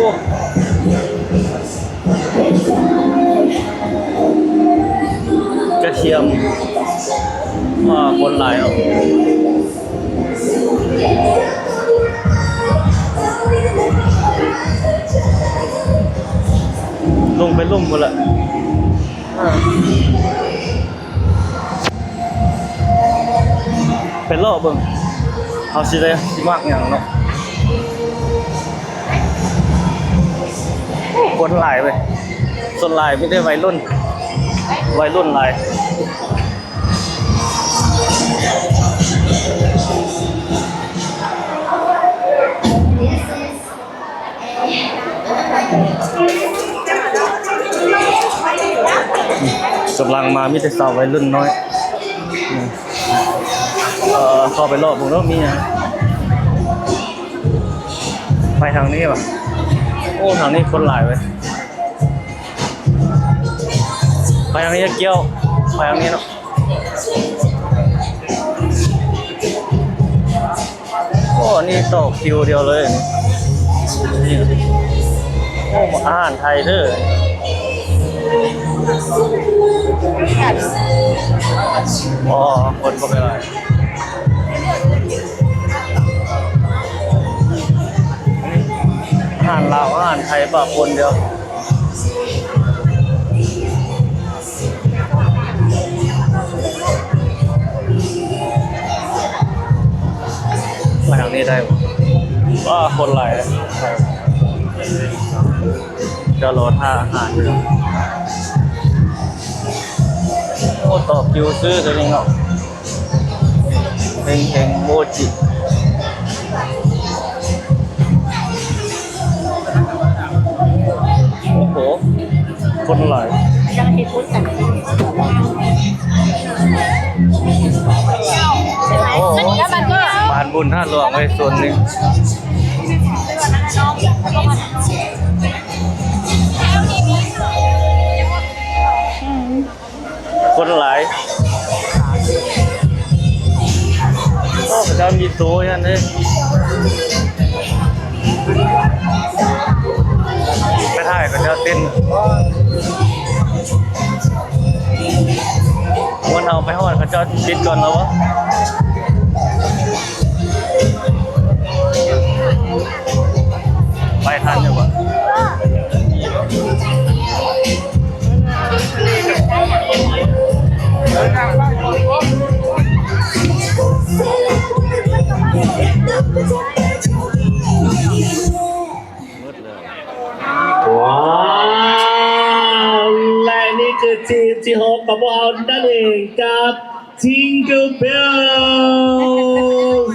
ກະທຽມ ອ່າ ຄົນຫຼາຍເນາະ. ລົງໄປລຸ່ມພຸ້ນລະ ອ່າ ໄປເລາະເບິ່ງ ເຮົາຊິໄດ້ ຊິມັກຫຍັງເນາະ. ໂອ້ ຄົນຫຼາຍເວີຍ ສ່ວນຫຼາຍມີແຕ່ໄວລຸ້ນ ໄວລຸ້ນຫຼາຍ. ກຳລັງມາ ມີແຕ່ສາວໄວລຸ້ນນ້ອຍ. ເອີ ເຂົ້າໄປເລາະເບິ່ງເນາະ ມີຫຍັງ. ໄປທາງນີ້ຫວາ? ໂອ້ ທາງນີ້ຄົນຫຼາຍເວີຍ. ໄປທາງນີ້ ກ່ຽວ ໄປທາງນີ້ເນາະ. ໂອ້ ອັນນີ້ຕໍ່ຄິວດຽວເລີຍນີ້. ໂອ້ ອາຫານໄທເດີ. ອໍ ຄົນບໍ່ຄ່ອຍຫຼາຍ. ອາຫານລາວ ອາຫານໄທປະປົນດຽວ. ໄປທາງນີ້ໄດ້ບໍ່? ວ້າ ຄົນຫຼາຍເລີຍ. ຈະລໍຖ້າອາຫານຢູ່. ໂອ້ ຕໍ່ຄິວຊື້ຕົວນີ້ເນາະ. ເຮັງໆ ໂມຈິ ໂອ້ໂຫ ຄົນຫຼາຍ. ໂອ້ໂຫ ງານບຸນທາດຫຼວງເລີຍ ໂຊນນີ້. ຄົນຫຼາຍ. ໂອ້ ເຂົາເຈົ້າມີໂຊຢູ່ຫັ້ນເດ້. ໄປຖ່າຍເຂົາເຈົ້າເຕັ້ນ. ມ່ວນເຮົາໄປຮອດ ເຂົາເຈົ້າປິດກ່ອນແລ້ວບໍ່? ໄປທັນຢູ່ບໍ່? ວ້າວ ແລະ ນີ້ຄືທີມທີຫົກຂອງພວກເຮົານັ້ນເອງ ກັບ Jingle Bells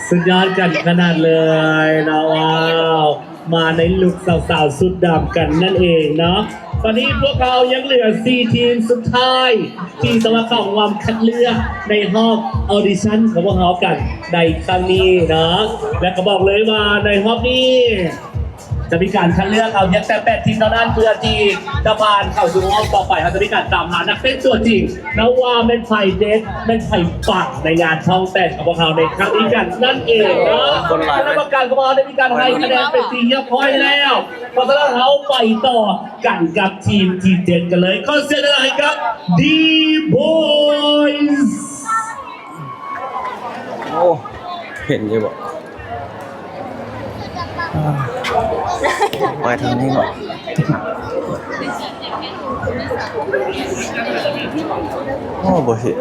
ສຸດຍອດກັນຂະໜາດເລີຍເນາະ. ວ້າວ ມາໃນລຸກສາວໆ ສຸດດຳກັນນັ້ນເອງເນາະ. ຕອນນີ້ພວກເຮົາຍັງເຫຼືອສີ່ທີມສຸດທ້າຍ ທີ່ຈະມາເຂົ້າຮ່ວມຄັດເລືອກໃນຮອບ audition ຂອງພວກເຮົາກັນໃນຄັ້ງນີ້ເນາະ. ແລະ ກໍບອກເລີຍວ່າໃນຮອບນີ້ ຈະມີການຄັດເລືອກເອົາພຽງແຕ່ແປດທີມເທົ່ານັ້ນ ເພື່ອທີ່ຈະຜ່ານເຂົ້າສູ່ຮອບຕໍ່ໄປ. ເຮົາຈະມີການຕາມຫານັກເຕັ້ນຕົວຈິງເນາະ ວ່າແມ່ນໃຜເດັດ ແມ່ນໃຜປັງໃນງານທ້ອງແຕ່ງຂອງພວກເຮົາໃນຄັ້ງນີ້ກັນນັ້ນເອງເນາະ. ຄະນະກຳມະການຂອງພວກເຮົາໄດ້ມີການໃຫ້ຄະແນນເປັນທີ່ຮຽບຮ້ອຍແລ້ວ. ເພາະສະນັ້ນເຮົາໄປຕໍ່ກັນກັບທີມທີເຈັດກັນເລີຍ. ຂໍສຽງດັງໆ ໃຫ້ກັບ The Boys. ໂອ້ ເຫັນຢູ່ບໍ່? ໄປທາງນີ້ເນາະ. ໂອ້ ບໍ່ເຫັນ.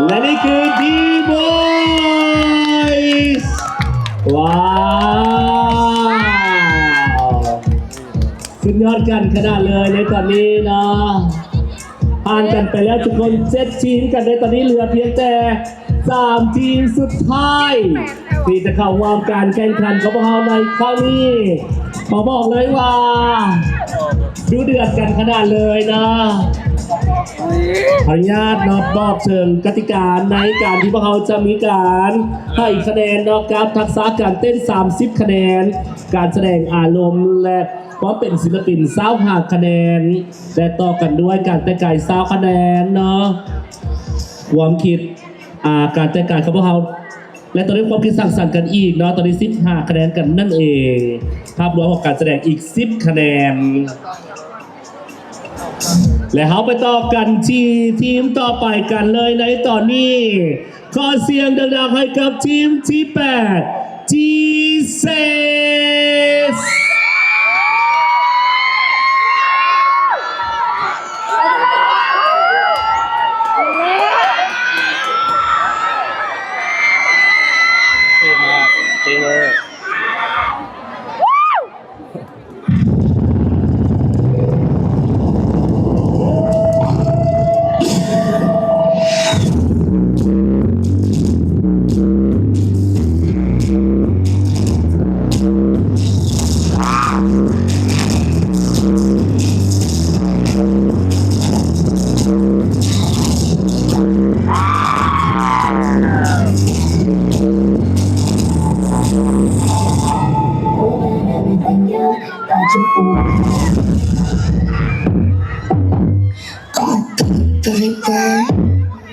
ແລະນີ້ຄື D-Boyz ວ້າວ ສຸດຍອດກັນຂະໜາດເລີຍໃນຕອນນີ້ເນາະ. ຜ່ານກັນໄປແລ້ວທຸກຄົນ ເຈັດທີມກັນໃນຕອນນີ້ ເຫຼືອພຽງແຕ່ສາມທີມສຸດທ້າຍ ທີ່ຈະເຂົ້າຮ່ວມການແຂ່ງຂັນຂອງພວກເຮົາໃນຄັ້ງນີ້. ຂໍບອກເລີຍວ່າ ດຸເດືອດກັນຂະໜາດເລີຍເນາະ. ຂໍອະນຸຍາດເນາະ ບອກເຖິງກະຕິກາໃນການທີ່ພວກເຮົາຈະມີການໃຫ້ຄະແນນເນາະ ກັບທັກສະການເຕັ້ນສາມສິບຄະແນນ, ການສະແດງອາລົມ ແລະ ຄວາມເປັນສິນລະປິນຊາວຫ້າຄະແນນ ແລະ ຕໍ່ກັນດ້ວຍການແຕ່ງກາຍຊາວຄະແນນເນາະ. ຄວາມຄິດ ອ່າ ການແຕ່ງກາຍຂອງພວກເຮົາ ແລະ ຕໍ່ດ້ວຍຄວາມຄິດສ້າງສັນກັນອີກເນາະ ຕອນນີ້ສິບຫ້າຄະແນນກັນນັ້ນເອງ. ພາບລວມຂອງການສະແດງອີກສິບຄະແນນ ແລະ ເຮົາໄປຕໍ່ກັນທີ່ທີມຕໍ່ໄປກັນເລີຍໃນຕອນນີ້. ຂໍສຽງດັງໆໃຫ້ກັບທີມທີແປດ G-Says. ເທ່ມາກ ເທ່ມາກ. ເອົາ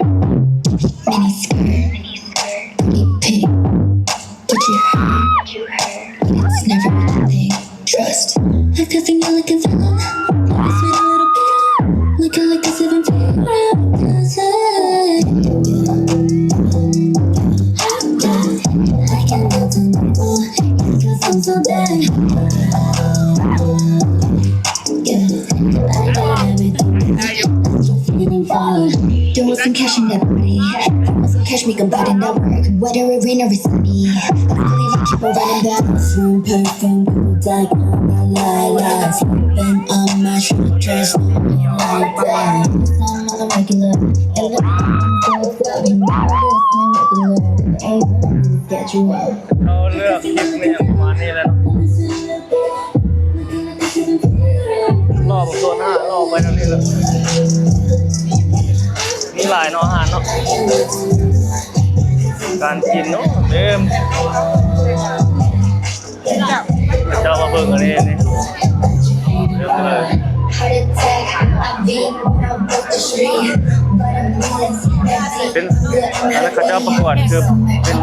Mini skirt, pretty pink, but you heard, but it's never been a thing. Trust, I could sing you like a villain. Maybe spit a little bit, like a, like a seventeen. I can build a novel, you got some so bad. Yeah, I got everything that you're feeling for. There was some cash in that body. There was some cash, make 'em bad in that work. Whether it rain or it's sunny, I believe in people running back. Room perfume, like, la, la, la. Slipping on my shirt, dress, like that. I'm on the regular. And the regular. Ain't schedule. ເຮົາເລືອກຄລິບນີ້ປະມານນີ້ແຫຼະເນາະ. ລໍບັກໂດນຫ້າ ລໍໄປທາງນີ້ແຫຼະ. ມີຫຼາຍເນາະ ອາຫານເນາະ ການກິນເນາະ ເຕັມ. ເຈົ້າມາເບິ່ງອັນນີ້ ນີ້ ເຕັມເລີຍ. ເປັນ ອັນນັ້ນເຂົາເຈົ້າປະກວດ ຄືເປັນ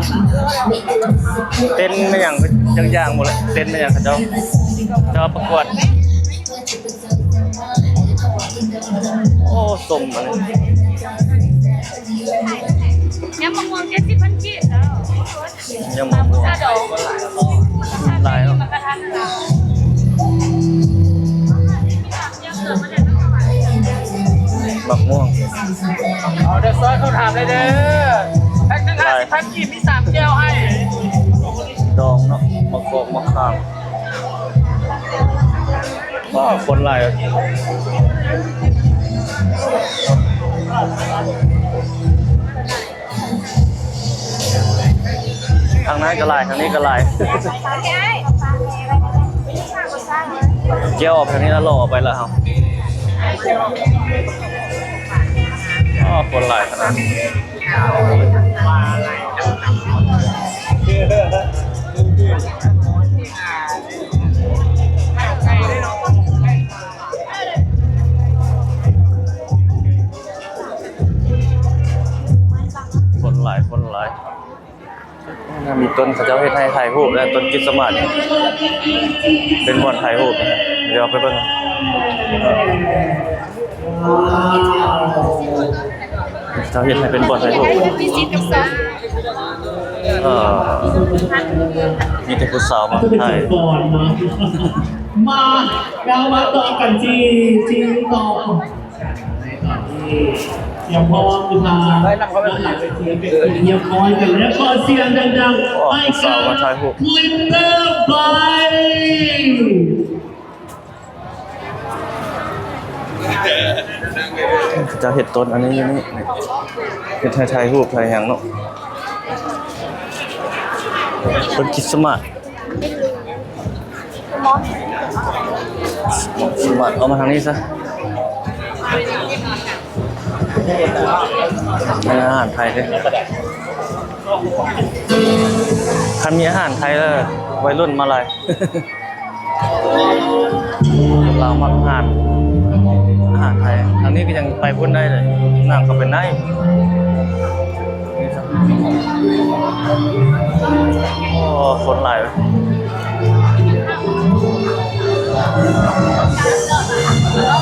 ເຕັ້ນແມ່ນຫຍັງ ຈັກຢ່າງໝົດແຫຼະ ເຕັ້ນແມ່ນຫຍັງເຂົາເຈົ້າ ເຈົ້າປະກວດ. ໂອ້ ສົ້ມອັນນີ້ ຍຳມະມ່ວງ ເຈັດສິບພັນກີບເຈົ້າ. ຍຳມະມ່ວງ ຊາດອງ ຫຼາຍເນາະ ໝາກມ່ວງ. ເອົາເດີ ຊອຍເຂົ້າຖາມໄດ້ເດີ ແພັກໜຶ່ງ ຫ້າສິບພັນກີບ ມີສາມແກ້ວໃຫ້. ດອງເນາະ ໝາກກອກ ໝາກຂ່າງ. ວ້າວ ຄົນຫຼາຍ ທາງນັ້ນກໍຫຼາຍ ທາງນີ້ກໍຫຼາຍ. ແກ້ວອອກທາງນີ້ລະ ລໍໄປລະເຮົາ. ອໍ ຄົນຫຼາຍຂະໜາດ. ຄົນຫຼາຍ ຄົນຫຼາຍ. ມີຕົ້ນເຂົາເຈົ້າເຮັດໃຫ້ຖ່າຍຮູບ ແລະ ຕົ້ນຄຣິສຕະມາດ ເປັນບ່ອນຖ່າຍຮູບ. ດຽວໄປເບິ່ງ ເຂົາເຈົ້າເຮັດໃຫ້ເປັນບ່ອນຖ່າຍຮູບ. ເອີ ມີແຕ່ຜູ້ສາວມາຖ່າຍ. ມາ ແລ້ວມາຕໍ່ກັນທີ່ ທີ່ຕໍ່ ຕຽມພ້ອມຢູ່ທາງ ໄດ້ນຳເຂົ້າໄປ ຫຼັງເວທີ ເປັນທີ່ຮຽບຮ້ອຍກັນແລ້ວ. ຂໍສຽງດັງໆ ໂອ້ ໃຫ້ກັບ Glitter Bike. ເຂົາເຈົ້າເຮັດຕົ້ນອັນນີ້ຢູ່ນີ້ ເຮັດໃຫ້ຖ່າຍຮູບຖ່າຍຫຍັງເນາະ ຕົ້ນຄຣິສຕະມາດ. ເອົາມາທາງນີ້ຊະ ມີອາຫານໄທເດ້. ຄັນມີອາຫານໄທແລ້ວ ໄວລຸ້ນມາຫຼາຍ ລາວມັກອາຫານ ອາຫານໄທ. ທາງນີ້ກໍຍັງໄປພຸ້ນໄດ້ເລີຍ ນາງກໍໄປໄດ້. ໂອ້ ຄົນຫຼາຍເວີຍ.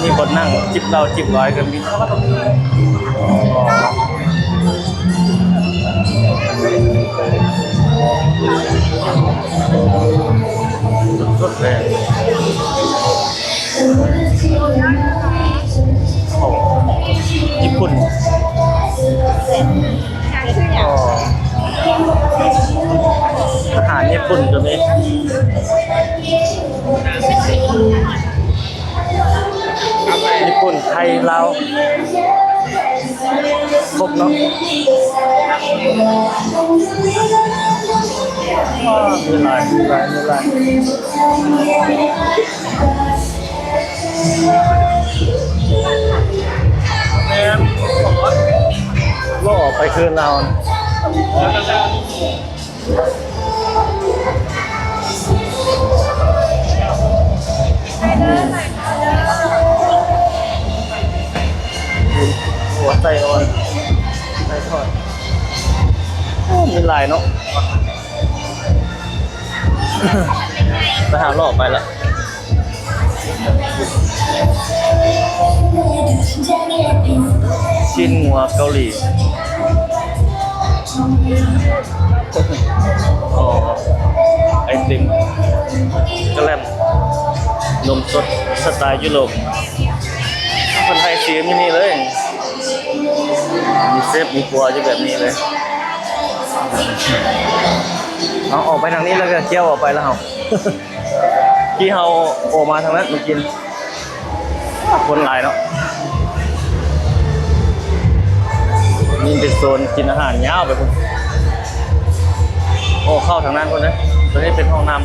ມີບ່ອນນັ່ງຈິບເຫຼົ້າຈິບວາຍກໍມີ. ສຸດເລີຍ. ໂອ້ ຍີ່ປຸ່ນ ໂອ້ ອາຫານຍີ່ປຸ່ນກໍມີ ຍີ່ປຸ່ນ ໄທ ລາວ ຄົບເນາະ. ມີຫຼາຍ ມີຫຼາຍ ມີຫຼາຍ. ແມ່ນ ລໍໄປຄືລາວ. ຫົວໃຈອ່ອນ. ໄກ່ທອດ ໂອ້ ມີຫຼາຍເນາະ ໄປຫາເລາະໄປລະ ຊີ້ນງົວເກົາຫຼີ ອໍ ໄອຕິມ ກະແລັມ ນົມສົດສະໄຕຢູໂຣບ ເພິ່ນໃຫ້ຊີມຢູ່ນີ້ເລີຍ ມີເຊບມີຄົວຢູ່ແບບນີ້ເລີຍ ເອົາອອກໄປທາງນີ້ແລ້ວກະກ້ຽວອອກໄປລະເຮົາ ທີ່ເຮົາອອກມາທາງນັ້ນເມື່ອກີ້ ຄົນຫຼາຍເນາະ ນີ້ເປັນໂຊນກິນອາຫານຍາວໄປພຸ້ນ ໂອ້ ເຂົ້າທາງນັ້ນພຸ້ນເດ້ ໂຕນີ້ເປັນຫ້ອງນ້ຳ.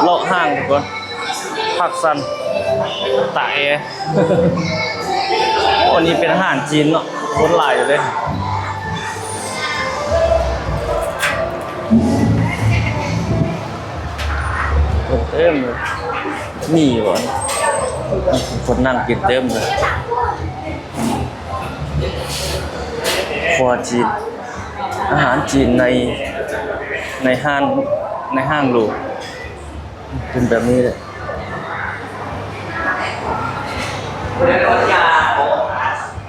ເລາະຫ້າງທຸກຄົນ ພັກສັນ ຕາກແອ ໂອ້ ອັນນີ້ເປັນອາຫານຈີນເນາະ ຄົນຫຼາຍຢູ່ເດ້ ຄົນເຕັມເລີຍ ມີບໍ່ ຄົນນັ່ງກິນເຕັມເລີຍ ຄົວຈີນ ອາຫານຈີນໃນ ໃນຮ້ານ ໃນຫ້າງຫຼູ ເປັນແບບນີ້ເດ້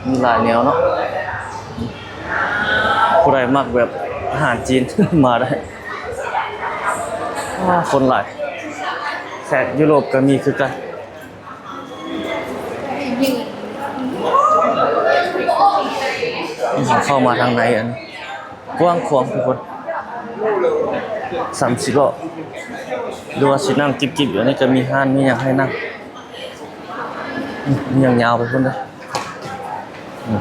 ມີຫຼາຍແນວເນາະ ຜູ້ໃດມັກແບບອາຫານຈີນ ມາໄດ້ ວ້າ ຄົນຫຼາຍ ແຂກຢູໂຣບກະມີຄືກັນ ເຂົ້າມາທາງໃນ ອັນ ກວ້າງຂວາງທຸກຄົນ ສ່ຳຊິເລາະ ຫຼືວ່າຊິນັ່ງຈິບໆຢູ່ ອັນນີ້ກະມີຮ້ານມີຫຍັງໃຫ້ນັ່ງ ອືມ ຍັງຍາວໄປພຸ້ນເດີ ອືມ.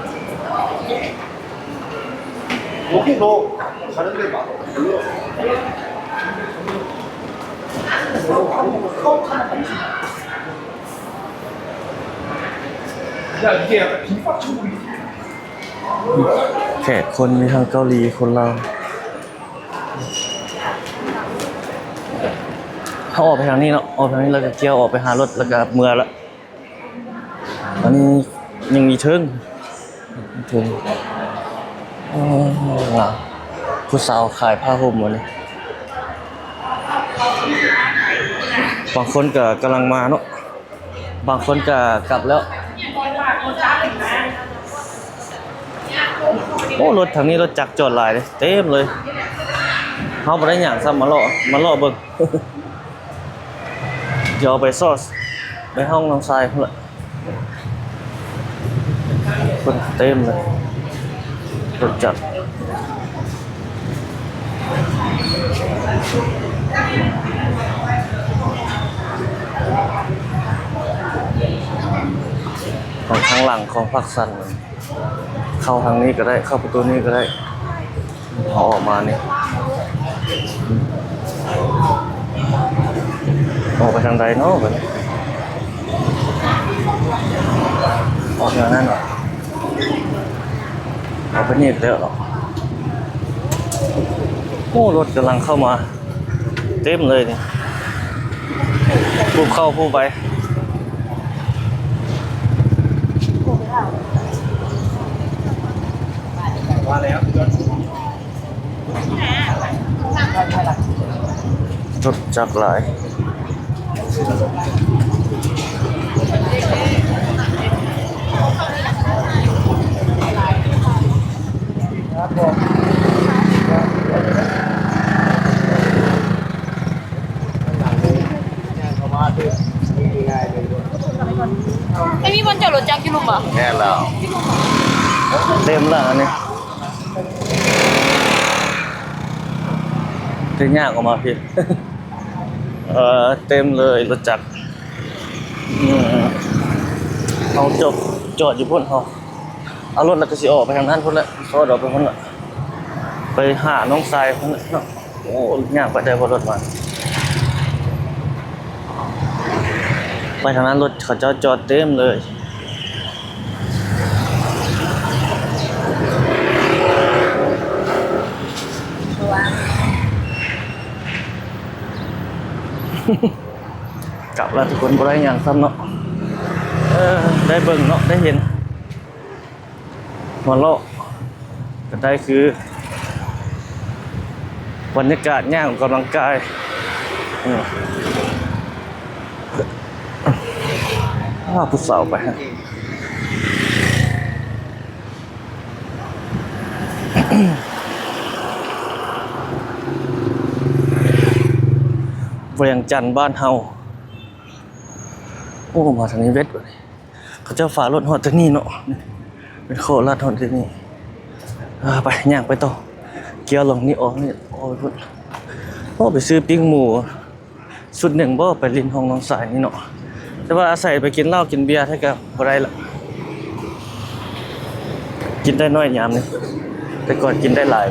ແຂກຄົນມີທັງເກົາຫຼີ ຄົນລາວ ເຮົາອອກໄປທາງນີ້ເນາະ ອອກໄປທາງນີ້ແລ້ວກະກ້ຽວອອກໄປຫາລົດ ແລ້ວກະເມືອລະ ອັນນີ້ຍັງມີເທິງ ເທິງ ໂອ້ ງາມ ຜູ້ສາວຂາຍຜ້າຫົ່ມ ອັນນີ້ ບາງຄົນກະກຳລັງມາເນາະ ບາງຄົນກະກັບແລ້ວ ໂອ້ ລົດທາງນີ້ລົດຈັກຈອດຫຼາຍເດ້ ເຕັມເລີຍ ເຮົາບໍ່ໄດ້ຫຍັງຊ້ຳ ມາເລາະ ມາເລາະເບິ່ງ ດຽວໄປຊອດ ໄປຫ້ອງນ້ອງຊາຍພຸ້ນລະ ຄົນເຕັມເລີຍ ລົດຈັກ ຂອງທາງຫຼັງຂອງພາກສັນ ເຂົ້າທາງນີ້ກະໄດ້ ເຂົ້າປະຕູນີ້ກະໄດ້ ເຮົາອອກມານີ້ ອອກໄປທາງໃດເນາະບັດນີ້ ອອກແນວນັ້ນເນາະ ອອກໄປນີ້ແລ້ວເນາະ ໂອ້ ລົດກຳລັງເຂົ້າມາ ເຕັມເລີຍນີ້ ຜູ້ເຂົ້າຜູ້ໄປ ລົດຈັກຫຼາຍ ໄມ່ມີບ່ອນຈອດລົດຈັກຢູ່ລຸ່ມບໍ່? ແມ່ນແລ້ວ ເຕັມແລ້ວອັນນີ້ ຄືຍາກອອກມາພີ້ ເອີ ເຕັມເລີຍລົດຈັກ ອືມ ເຮົາຈອດ ຈອດຢູ່ພຸ້ນ ເຮົາເອົາລົດແລ້ວກະຊິອອກໄປທາງນັ້ນພຸ້ນແຫຼະ ຊອດອອກໄປພຸ້ນແຫຼະ ໄປຫານ້ອງຊາຍພຸ້ນແຫຼະເນາະ ໂອ້ ຍາກປານໃດບໍ່ລົດມາ ໂ ໄປທາງນັ້ນ ລົດເຂົາເຈົ້າຈອດເຕັມເລີຍ. ກັບແລ້ວທຸກຄົນ ບໍ່ໄດ້ຫຍັງຊ້ຳເນາະ. ເອີ ໄດ້ເບິ່ງເນາະ ໄດ້ເຫັນ. ຫົວເລາະກໍໄດ້ ຄືບັນຍາກາດຍ່າງອອກກຳລັງກາຍ. ອ້າວ ຜູ້ສາວໄປ ວຽງຈັນບ້ານເຮົາ. ໂອ້ ມາທາງນີ້ເວັດ ເຂົາເຈົ້າຝາກລົດຮອດແຕ່ນີ້ເນາະ ເປັນຂໍ້ລັດຮອດແຕ່ນີ້. ອ່າ ໄປ ຍ່າງໄປຕໍ່ ກ່ຽວລ່ອງນີ້ອອກນີ້ ອອກໄປພຸ້ນ. ໂອ້ ໄປຊື້ປີ້ງໝູຊຸດໜຶ່ງບໍ່ ໄປຫຼິ້ນຫ້ອງນ້ອງຊາຍນີ້ເນາະ. ແຕ່ວ່າອາໄສໄປກິນເຫຼົ້າກິນເບຍແທ້ກໍບໍ່ໄດ້ລະ ກິນໄດ້ໜ້ອຍຍາມນີ້ ແຕ່ກ່ອນກິນໄດ້ຫຼາຍ.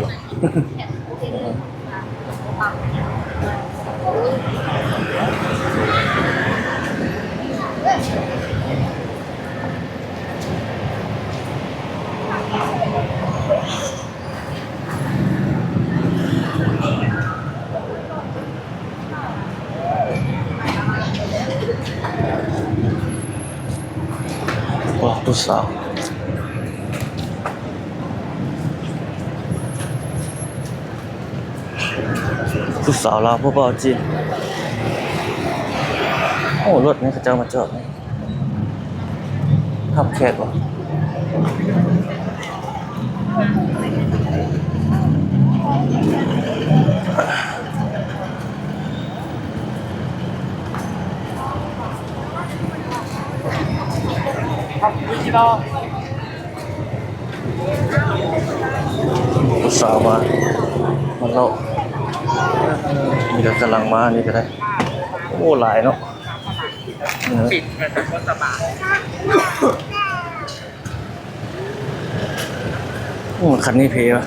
ໂອ້ ຜູ້ສາວ ຜູ້ສາວລາວ ຜູ້ບ່າວຈີນ. ໂອ້ ລົດນີ້ເຂົາເຈົ້າມາຈອດນີ້ ຮັບແຂກບໍ່? ຜູ້ສາວມາ ມາເລາະ ນີ້ກໍກຳລັງມາ ນີ້ກໍໄດ້. ໂອ້ ຫຼາຍເນາະ. ໂອ້ ຄັນນີ້ເພວະ.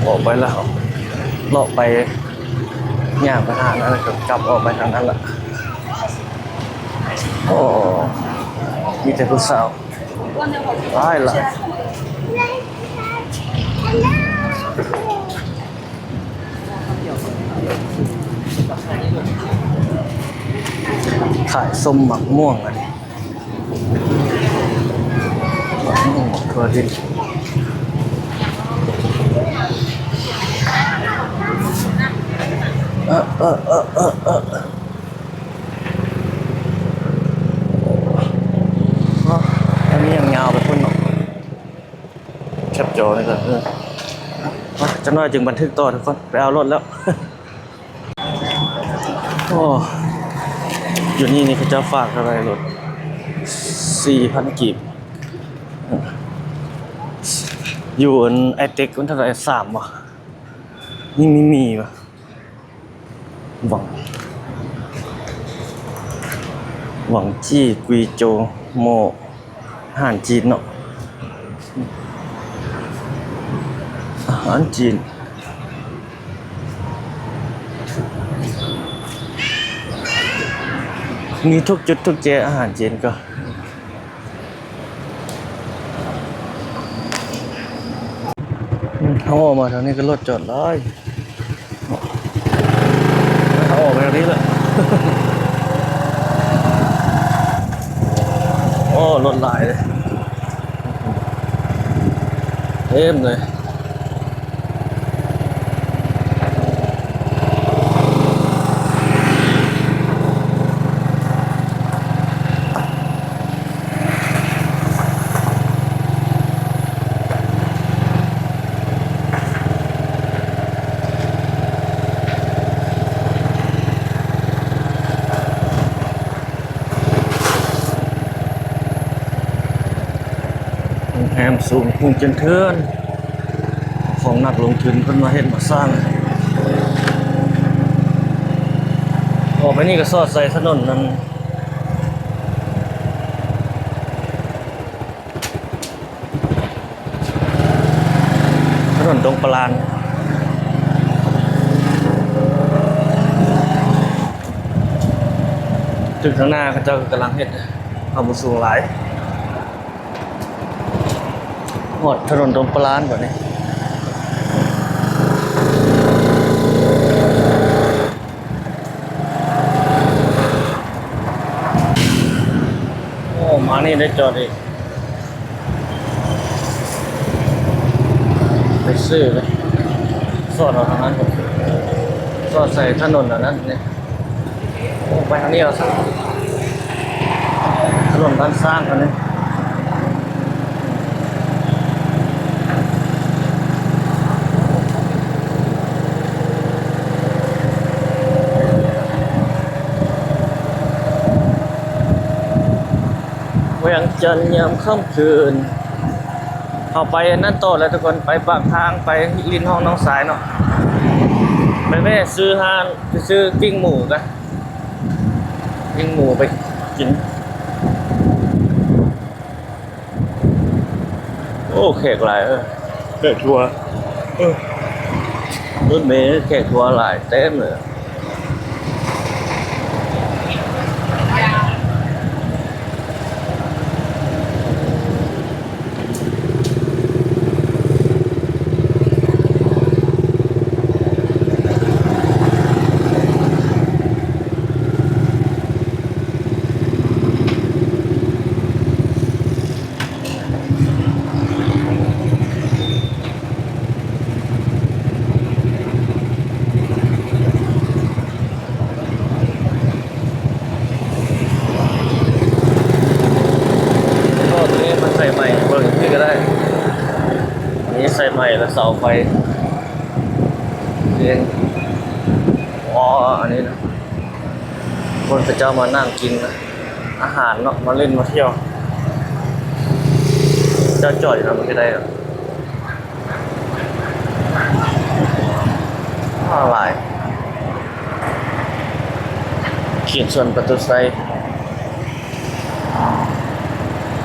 ອອກໄປແລ້ວ ເລາະໄປ ຍ່າງໄປທາງນັ້ນ ແລ້ວກໍກັບອອກໄປທາງນັ້ນລະ. ໂອ້ ມີແຕ່ຜູ້ສາວ ຫຼາຍໆ. ຂາຍສົ້ມໝາກມ່ວງ ອັນນີ້ໝາກມ່ວງ ໝາກຖົ່ວດິນ. ເອີ ເອີ ເອີ ເອີ ເອີ ອັນນີ້ຍັງຍາວໄປພຸ້ນເນາະ. ແຄປຈໍນີ້ກ່ອນ ເອີ ຈັກໜ້ອຍຈຶ່ງບັນທຶກຕໍ່ທຸກຄົນ. ໄປເອົາລົດແລ້ວ. ໂອ້ ຢູ່ນີ້ນີ້ເຂົາເຈົ້າຝາກເທົ່າໃດລົດ? ສີ່ພັນກີບ. ຢູ່ອັນໄອເຕັກມັນເທົ່າໃດ? ສາມບໍ່? ນີ້ມີ ມີບໍ່? ຫວັງ ຫວັງຈີ້ ກຸຍໂຈ ໝໍ້ ອາຫານຈີນເນາະ ອາຫານຈີນ ມີທຸກຈຸດທຸກແຈ ອາຫານຈີນກໍ. ເຮົາອອກມາທາງນີ້ກໍລົດຈອດຫຼາຍ ເຮົາອອກໄປທາງນີ້ແຫຼະ. ໂອ້ ລົດຫຼາຍເດ້ ເຕັມເລີຍ. ໂຮງແຮມສູງ ຮຸ່ງເຈີນເທີນ ຂອງນັກລົງທຶນເພິ່ນມາເຮັດມາສ້າງ. ອອກໄປນີ້ກໍສອດໃສ່ຖະໜົນນັ້ນ ຖະໜົນດົງປະລານ. ທາງໜ້າເຂົາເຈົ້າກຳລັງເຮັດ ເຂົາບໍ່ສູງຫຼາຍ. ຮອດຖະໜົນດົງປະລານບາດນີ້. ໂອ້ ມານີ້ໄດ້ຈອດອີກ. ໄປຊື້ເລີຍ ສອດເອົາທາງນັ້ນ ສອດໃສ່ຖະໜົນອັນນັ້ນນີ້. ໂອ້ ໄປທາງນີ້ເອົາຊະ ຖະໜົນບ້ານຊ້າງອັນນີ້. ວຽງຈັນຍາມຄ່ຳຄືນ. ເຮົາໄປອັນນັ້ນຕໍ່ແລ້ວທຸກຄົນ ໄປປາກທາງ ໄປຫຼິ້ນຫ້ອງນ້ອງຊາຍເນາະ. ໄປແວ່ຊື້ຮ້ານ ໄປຊື້ປີ້ງໝູກະ ປີ້ງໝູໄປກິນ. ໂອ້ ແຂກຫຼາຍເອີ ແຂກທົວ ເອີ ລົດເມແຂກທົວຫຼາຍເຕັມເລີຍ. ໂອ້ ຕົວນີ້ມັນໃສ່ໃໝ່ ເບິ່ງນີ້ກໍໄດ້ ອັນນີ້ໃສ່ໃໝ່ແລ້ວ ເສົາໄຟເດ ອໍ ອັນນີ້ນະ ຄົນເຂົາເຈົ້າມານັ່ງກິນອາຫານເນາະ ມາຫຼິ້ນມາທ່ຽວ ເຈົ້າຈອດຢູ່ນຳມັນກໍໄດ້. ຫຼາຍ ເຂດສວນປະຕູໄຊ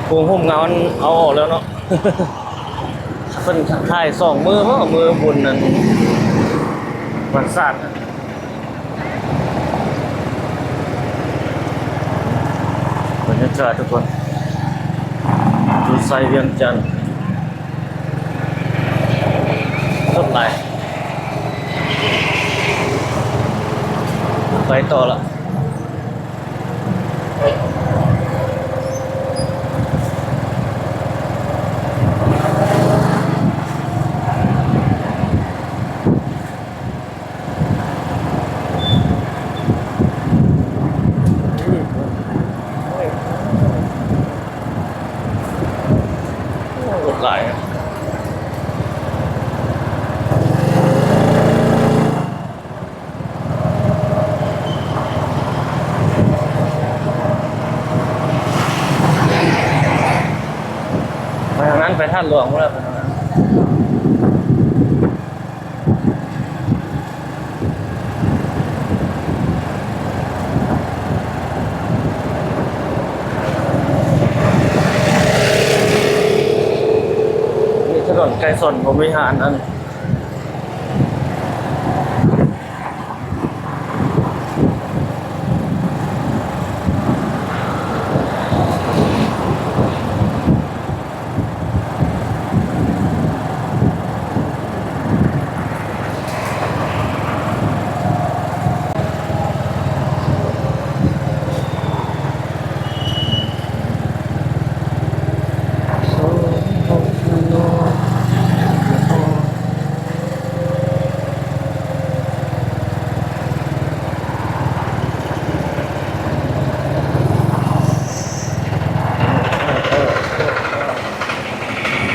ໂຮງຮົ່ມເງົາເອົາອອກແລ້ວເນາະ ເພິ່ນຖ່າຍສອງມື້ບໍ ມື້ບຸນນັ້ນ ວັນຊາດ. ບັນຍາກາດທຸກຄົນ ຢູ່ໄຊວຽງຈັນ ລົດຫຼາຍ ໄປຕໍ່ລະ. ໂອ້ ລົດຫຼາຍ. ໄປທາງນັ້ນ ໄປທາດຫຼວງພຸ້ນແຫຼະ ໄປທາງນັ້ນ. ນີ້ຖະໜົນໄກສົນ ບໍ່ມີຮ້ານອັນ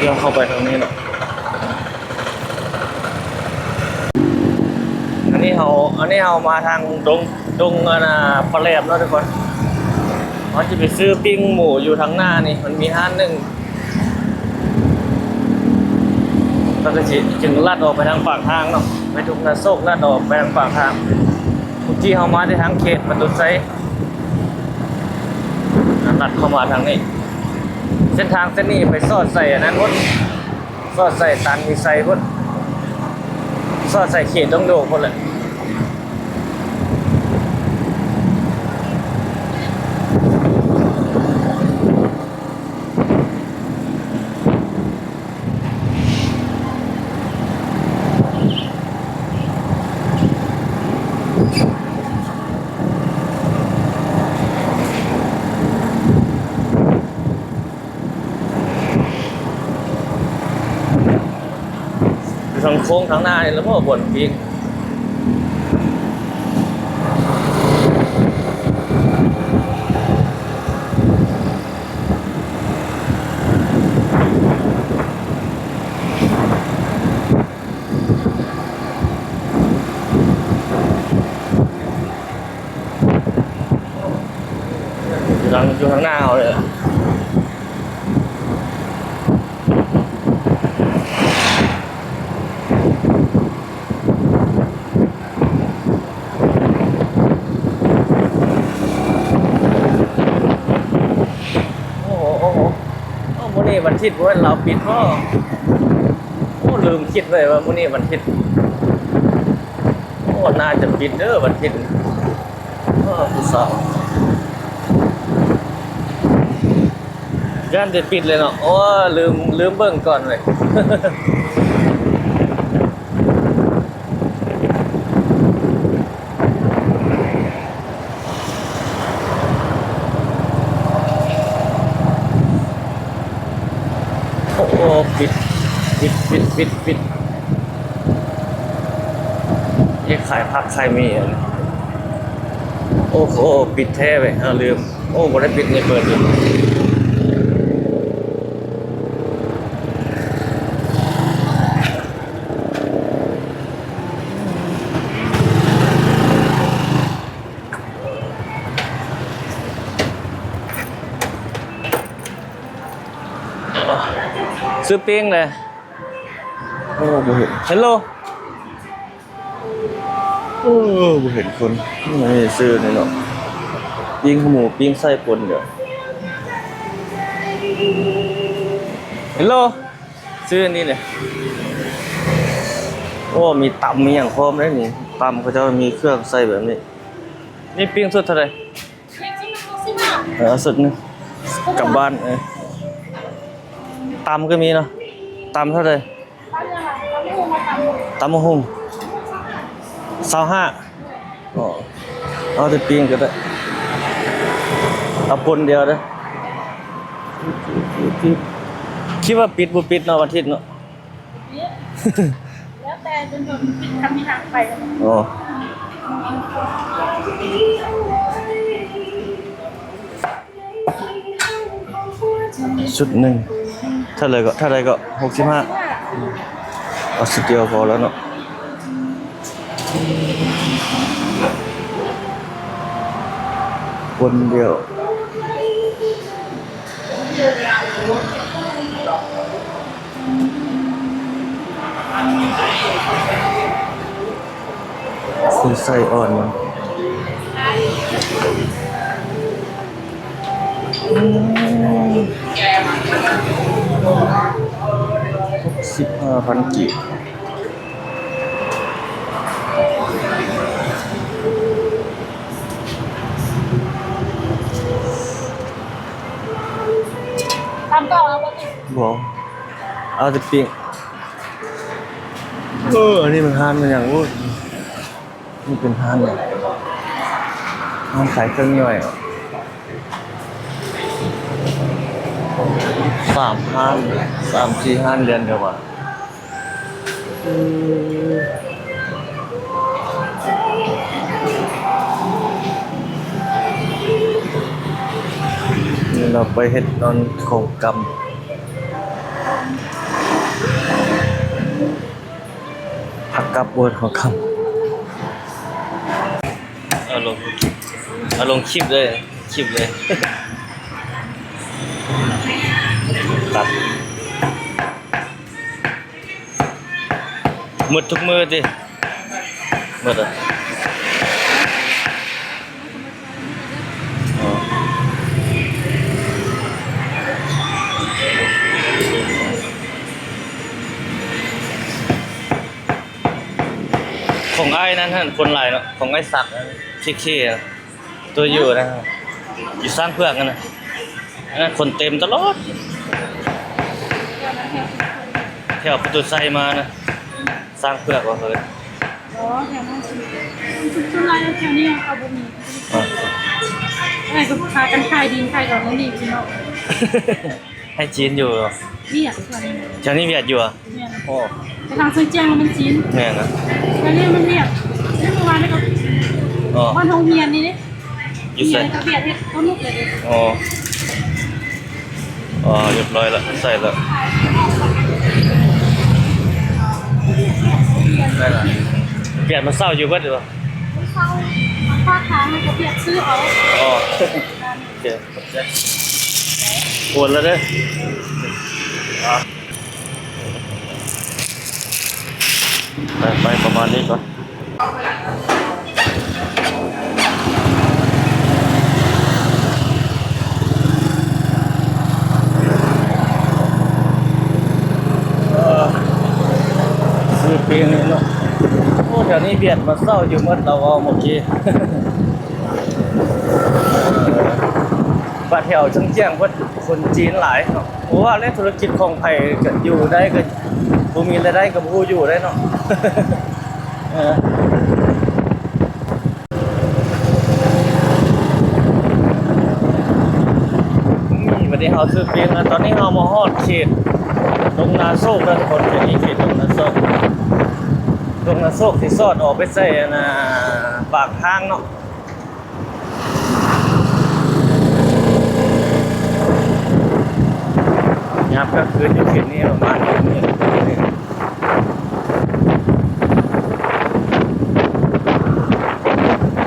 ດຽວເຂົ້າໄປທາງນີ້ເນາະ. ອັນນີ້ເຮົາ ອັນນີ້ເຮົາມາທາງດົງ ດົງ ອັນນ່າ ປາແຫຼມເນາະທຸກຄົນ. ເຮົາຈະໄປຊື້ປີ້ງໝູຢູ່ທາງໜ້ານີ້ ມັນມີຮ້ານໜຶ່ງ ແລ້ວກໍຊິຈຶ່ງລັດອອກໄປທາງປາກທາງເນາະ ໄປທຸກນາໂຊກ ລັດອອກໄປທາງປາກທາງ. ເມື່ອກີ້ເຮົາມາແຕ່ທາງເຂດປະຕູໄຊ ລັດເຂົ້າມາທາງນີ້. ເສັ້ນທາງເສັ້ນນີ້ໄປສອດໃສ່ອັນນັ້ນພຸ້ນ ສອດໃສ່ຕັນວິໄຊພຸ້ນ ສອດໃສ່ເຂດດົງໂດກພຸ້ນແຫຼະ. ທາງໂຄ້ງທາງໜ້ານີ້ລະບໍ່ບ່ອນປີກ. ຢູ່ທາງ ຢູ່ທາງໜ້າເຮົາເລີຍ. ໂອ້ໂຫ ໂອ້ໂຫ ມື້ນີ້ວັນທິດ ບໍ່ແມ່ນລາວປິດບໍ? ໂອ້ ລືມຄິດໄວ້ວ່າມື້ນີ້ວັນທິດ. ໂອ້ ໜ້າຈະປິດເດີວັນທິດ. ໂອ້ ຜູ້ສາວ ຢ້ານຈະປິດເລີຍເນາະ. ໂອ້ ລືມ ລືມເບິ່ງກ່ອນເລີຍ. ໂອ້ ໂອ້ ປິດ ປິດ ປິດ ປິດ ປິດ. ເຮັດຂາຍຜັກຂາຍໝີ່. ໂອ້ໂຫ ປິດແທ້ເວີຍ ເຮົາລືມ. ໂອ້ ບໍ່ໄດ້ປິດ ຍັງເປີດຢູ່. ຊື້ປີ້ງເລີຍ. ໂອ້ ບໍ່ເຫັນ. ເຮລໂລ. ເອີ ບໍ່ເຫັນຄົນ. ນີ້ຊື້ນີ້ເນາະ ປີ້ງໝູ ປີ້ງໄສ້ປົນເດີ. ເຮລໂລ. ຊື້ອັນນີ້ເລີຍ. ໂອ້ ມີຕຳ ມີຫຍັງພ້ອມເດ້ນີ້. ຕຳເຂົາເຈົ້າມີເຄື່ອງໃສ່ແບບນີ້. ນີ້ປີ້ງຊຸດເທົ່າໃດ? ເອີ ຊຸດໜຶ່ງ ກັບບ້ານ. ເອີ ຕຳກໍມີເນາະ. ຕຳເທົ່າໃດ? ຕຳບັກຫຸ່ງ ຊາວຫ້າ. ອໍ ເອົາແຕ່ປີ້ງກໍໄດ້ ເອົາປົນດຽວເດີ້. ຄິດວ່າປິດບໍ່ປິດເນາະ ວັນທິດເນາະ. ແລ້ວແຕ່ຈົນ ຈົນປິດ ຄັນມີທາງໄປ. ອໍ ຊຸດໜຶ່ງເທົ່າໃດເກາະ? ເທົ່າໃດເກາະ? ຫົກສິບຫ້າ. ເອົາຊຸດດຽວພໍແລ້ວເນາະ ຄົນດຽວ. ຊື້ໄສ້ອ່ອນມັນ ອືມ ຫົກສິບຫ້າພັນກີບ. ຕຳຕໍ່ເອົາບໍ່? ບໍ່ ເອົາແຕ່ປີ້ງ. ເອີ ອັນນີ້ມັນຮ້ານມັນຫຍັງ? ໂອ້ຍ ນີ້ເປັນຮ້ານຫຍັງ? ຮ້ານຂາຍເຄື່ອງຍ່ອຍ. ສາມຮ້ານ ສາມສີ່ຮ້ານ ລຽນດຽວກັນ. ນີ້ເຮົາໄປເຮັດນອນຂອງກຳ ພັກກັບ ໂອນຂອງກຳ. ເອົາລົງ ເອົາລົງຄລິບເລີຍ ຄລິບເລີຍ ຕັດ. ໝົດທຸກມື້ຕິ? ໝົດ. ຂອງອ້າຍນັ້ນຫັ້ນຄົນຫຼາຍເນາະ ຂອງອ້າຍສັກນັ້ນ ເຄເຄ ຕົວຢູ່ນະ ຢູ່ຊ້າງເຜືອກນັ້ນນະ ອັນນັ້ນຄົນເຕັມຕະຫຼອດ ແຖວປະຕູໄຊມານະ ຊ້າງເຜືອກວ່າເອີ້ນ. ອໍ ແຖວນັ້ນຊິ ສ່ວນຫຼາຍແຖວນີ້ເຂົາບໍ່ມີ ອ່າ ເອີ ກໍພາກັນຂາຍດິນຂາຍດອນນີ້ພີ່ນ້ອງ ໃຫ້ຈີນຢູ່ ວຽດແຖວນີ້ ແຖວນີ້ວຽດຢູ່ ແມ່ນ ໂອ້ ທາງເຊີງຈຽງມັນຈີນ. ແມ່ນນະ. ແຕ່ນີ້ມັນວຽດ. ນີ້ເມື່ອວານນີ້ກໍ ອໍ ບ້ານໂຮງຮຽນນີ້ເດ້. ຢູ່ໃສ? ເຮັດກະບຽດເຮັດຕົວນຸກເລີຍເດ້. ອໍ ອໍ ຮຽບຮ້ອຍລະ ໃສ່ລະ ໄດ້ລະ. ກະບຽດມັນເຊົາຢູ່ເບິດບໍ່? ເຊົາ ພາກທາງໃຫ້ກະບຽດຊື້ເອົາ. ອໍ ໂອເຄ ຂອບໃຈ. ໂອນລະເດີ. ໄປ ໄປປະມານນີ້ກ່ອນ. ເອີ ຊື້ປີ້ງນີ້ເນາະ. ໂອ້ ແຖວນີ້ວຽດມາເຊົາຢູ່ໝົດ ລາວເວົ້າເມື່ອກີ້. ບາດແຖວເຊີງຈຽງເພິ່ນຄົນຈີນຫຼາຍເນາະ. ບໍ່ວ່າແລ້ວທຸລະກິດຂອງໃຜກະຢູ່ໄດ້ ກະບໍ່ມີລາຍໄດ້ກະບໍ່ຮູ້ຢູ່ໄດ້ເນາະ. ເອີ ນີ້ ບາດນີ້ເຮົາຊື້ປີ້ງແລ້ວ. ຕອນນີ້ເຮົາມາຮອດເຂດດົງນາໂຊກແລ້ວທຸກຄົນ. ເຂດນີ້ເຂດດົງນາໂຊກ. ດົງນາໂຊກຊິສອດອອກໄປໃສ່ອັນນ່າ ປາກທາງເນາະ. ຍາມກາງຄືນຢູ່ເຂດນີ້ປະມານນີ້.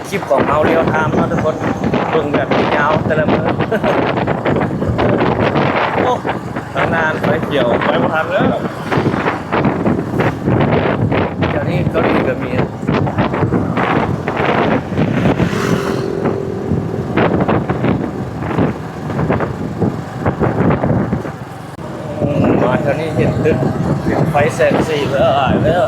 ຄລິບຂອງເຮົາ Real Time ເນາະທຸກຄົນ. ເບິ່ງແບບຍາວແຕ່ລະມື້. ໂອ້ ທາງໜ້າໄຟຂຽວ ໄປບໍ່ທັນແລ້ວ. ແຖວນີ້ເກົາຫຼີກະມີ. ມາແຖວນີ້ເຫັນຕຶກໄຟແສງສີເລີຍເລີຍ.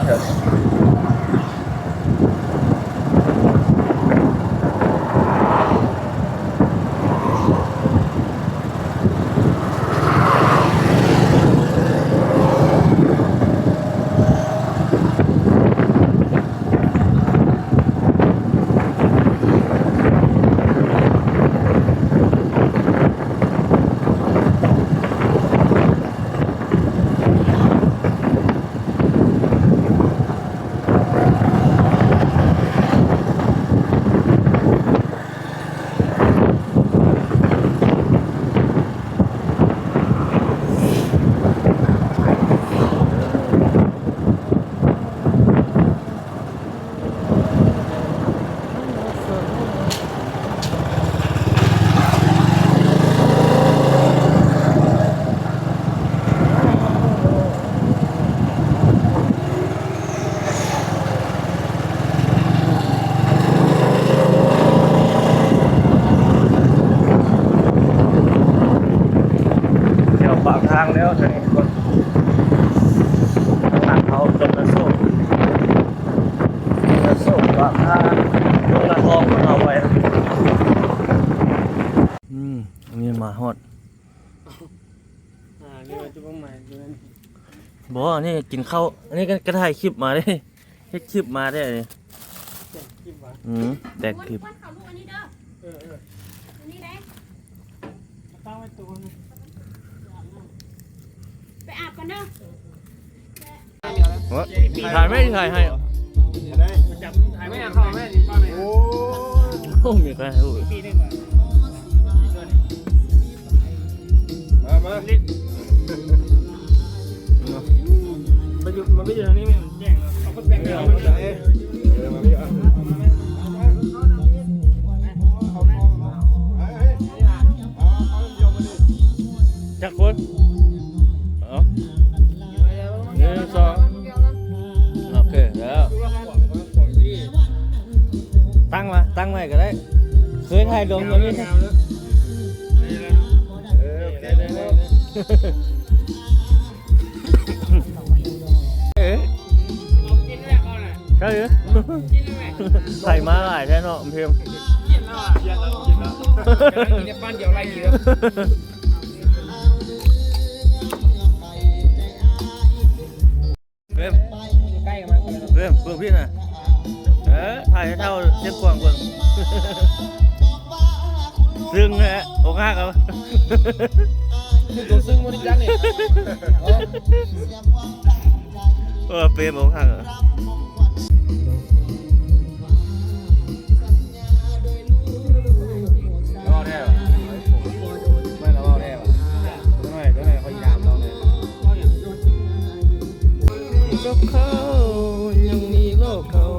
ແຖວປາກທາງແລ້ວ ທາງນີ້ທຸກຄົນ. ທາງເຮົາຕົກນະໂຊກ ນະໂຊກປາກທາງ ຕົກນະຄອງເພິ່ນເອົາໄວ້. ອືມ ອັນນີ້ມາຮອດ. ອ່າ ເລື່ອງຈຸດໝາຍຢູ່ນັ້ນ. ບໍ່ ອັນນີ້ກິນເຂົ້າ ອັນນີ້ກະ ກະຖ່າຍຄລິບມາເດ້ ເຮັດຄລິບມາເດ້. ແຕ່ງຄລິບຫວາ? ອືມ ແຕ່ງຄລິບ. ເອີ ເອີ ອັນນີ້ເດ້ ຕັ້ງໄວ້ໂຕໜຶ່ງ ໄປອາບກ່ອນເດີ. ເອີ ຖ່າຍໄວ້ ຖ່າຍໃຫ້ ຈັບ ຖ່າຍໄວ້ ເອົາເຂົ້າມາແມ່ ໂອ້ ໂອ້ ມີໃຄຮູ້ ມາ ມາ ນີ້ ມັນຢູ່ ມັນໄປຢູ່ທາງນີ້ແມ່ນແຈ້ງເນາະ ເອົາຄົນແປກໜ້າມາ ເອີ ມາ ມາ ມາ ຈັກຄົນ? ເອົາ ໜຶ່ງ ສອງ ໂອເຄ ແລ້ວ ຕັ້ງມາ ຕັ້ງໄວ້ກະໄດ້ ເຄີຍຖ່າຍລົງກະມີ ເອີ ໂອເຄ ໄດ້ ໄດ້ ໄດ້ ເອີ ກິນແລ້ວເຂົານະ ໃຊ່ເອີ ໃຜມາຫຼາຍແທ້ເນາະ ເພິ່ນ ກິນແລ້ວ ກິນແລ້ວ ກິນແລ້ວ ກິນແຕ່ປານດຽວໄລ່ດີເດີ. ເພິ່ນ ຢູ່ໃກ້ກັນມາ ເພິ່ນ ເບິ່ງພີ້ນະ ເອີ ຖ່າຍໃຫ້ເທົ່າຊຽງຂວາງເບິ່ງ ຊຶ້ງແທ້ ອົກຫັກເອົາ ຄືໂຕຊຶ້ງບໍ່ໄດ້ຈັກນີ້ ໂອ້ ເອີ ເປັນອົກຫັກ. ລະເວົ້າແທ້ຫວາ? ແມ່ນລະເວົ້າແທ້ຫວາ? ຈັກໜ້ອຍ ຈັກໜ້ອຍຂ້ອຍຖາມລາວແດ່. ກັບເຂົາຍັງມີໂລກເກົ່າ.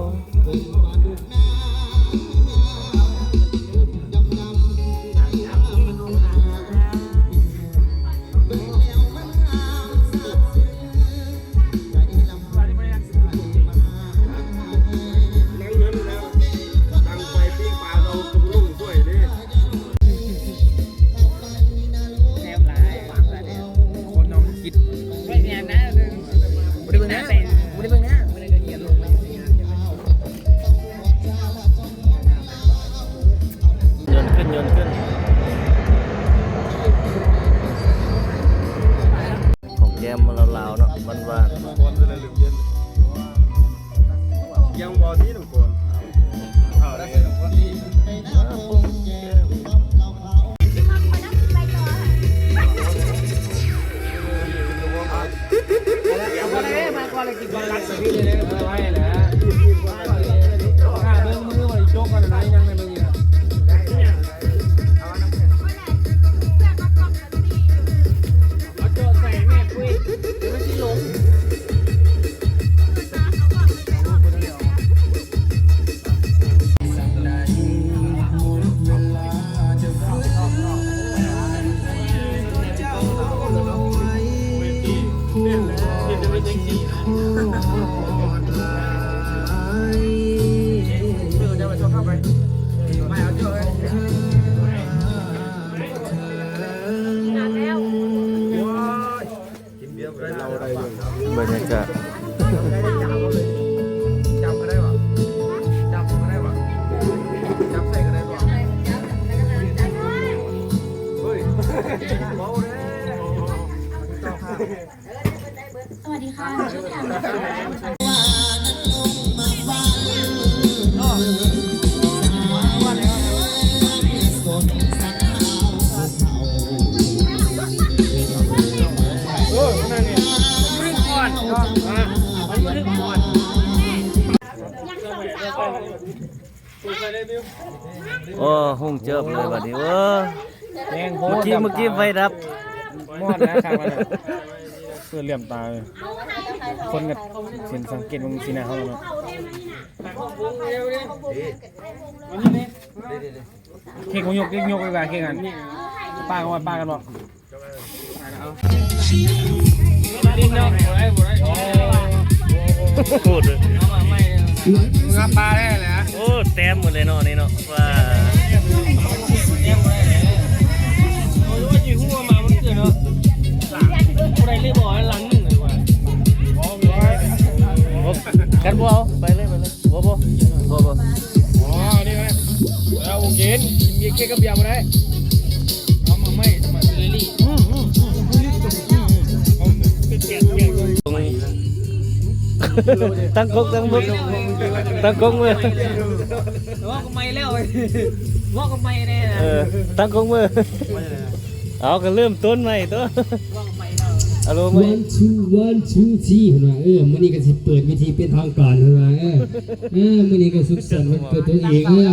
ຍົນຂຶ້ນ ຍົນຂຶ້ນ ຂອງແກ້ມລາວໆເນາະ ຫວານໆ. ຍັງບໍ່ມີນ້ຳກ່ອນ. ບັນຍາກາດ ສະຫວັດດີຄ່ະ ໜູຊື່ແພມນະຄະ. ໂອ້ ຮຸ່ງເຈີບເລີຍບັດນີ້. ເອີ ແຮງໂພດ ເມື່ອກີ້ ເມື່ອກີ້ໄຟດັບ. ມອດນະຄັບ ເປີດເຫຼື້ອມຕາເລີຍ. ຄົນກໍເຫັນ ສັງເກດເບິ່ງສີໜ້າເຮົາເນາະ. ເຄັກບໍ່ຍົກ ເຄັກຍົກໄປວ່າເຄັກຫັ້ນ. ປາກັນບໍ່ ປາກັນບໍ່? ໂອ້ໂຫ ໂຄດເລີຍ. ເອົາມາໃໝ່ເລີຍ. ເອົາປາໄດ້ແລ້ວ. ໂອ້ ແຕ້ມໝົດເລີຍເນາະ ນີ້ເນາະ. ວ່າ ຄັນບໍ່ເອົາ ໄປເລີຍ ໄປເລີຍ. ບໍ່ ບໍ່ ບໍ່ ບໍ່ ບໍ່. ອໍ ນີ້ນະ ເອີ ໂອເຄ ກິນເບຍ ເຄັກກັບເບຍບໍ່ໄດ້. ເອົາມາໃໝ່ ມາເລີຍ. ອືມ ອືມ ອືມ ອືມ ອືມ. ຕັ້ງກົກ ຕັ້ງກົກ ຕັ້ງກົກມື. ເວົ້າກັບໄມແລ້ວ ເວົ້າກັບໄມແນ່ນະ. ເອີ ຕັ້ງກົກມື. ເອົາ ກໍເລີ່ມຕົ້ນໃໝ່ຕົວະ. ອາໂລ ວັນທູ ວັນທູ ທີ ເພິ່ນວ່າ. ເອີ ມື້ນີ້ກໍຊິເປີດເວທີເປັນທາງການ ເພິ່ນວ່າ. ເອີ ເອີ ມື້ນີ້ກໍສຸກສັນວັນເກີດຕົວເອງ. ເອີ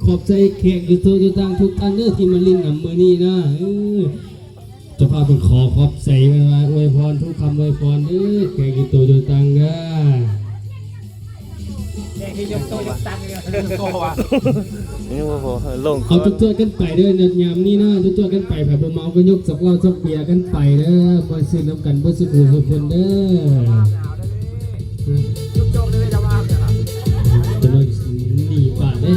ຂອບໃຈແຂກຢູ່ໂຕະຢູ່ຕັ່ງທຸກທ່ານເດີ ທີ່ມາຫຼິ້ນນຳມື້ນີ້ນະ. ເອີ ເຈົ້າພາບເພິ່ນຂໍຂອບໃຈ ເພິ່ນວ່າອວຍພອນທຸກຄຳອວຍພອນເດີ ແຂກຢູ່ໂຕະຢູ່ຕັ່ງເດີ. ເອົາ ຈົວດໆກັນໄປເດີ ຍາມນີ້ນະ ຈົວດໆກັນໄປ. ໃຜບໍ່ເມົາກໍຍົກຈອກເຫຼົ້າຈອກເບຍກັນໄປເດີ ມາຊື່ນນຳກັນເບິດສູ່ຜູ້ສູ່ຄົນເດີ. ຈະໜ້ອຍໜີປາດເດ້.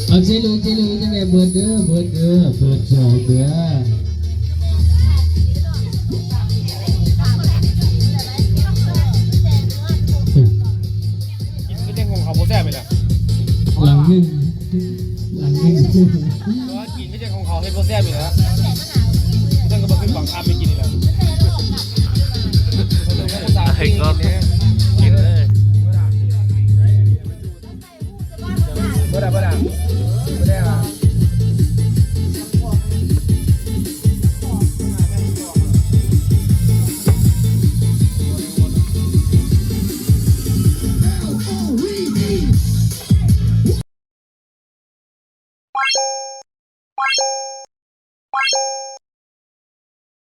ເອົາ ເຈລຸງ ເຈລຸງ ຈັ່ງໃດ ເບີດເດີ ເບີດເດີ ເບີດສອງເດີ. ກິນຄືຈັ່ງຂອງເຂົາບໍ່ແຊບເລີຍນະ. ຫຼັງໜຶ່ງ ຫຼັງໜຶ່ງ. ກິນຄືຈັ່ງຂອງເຂົາເຮັດບໍ່ແຊບອີກແລ້ວ. ຈັ່ງກໍບໍ່ຂຶ້ນບັງຄັບໃຫ້ກິນອີກແລ້ວ. ໃຫ້ກໍກິນເລີຍ. ບໍ່ໄດ້ ບໍ່ໄດ້ ບໍ່ໄດ້ວ່າ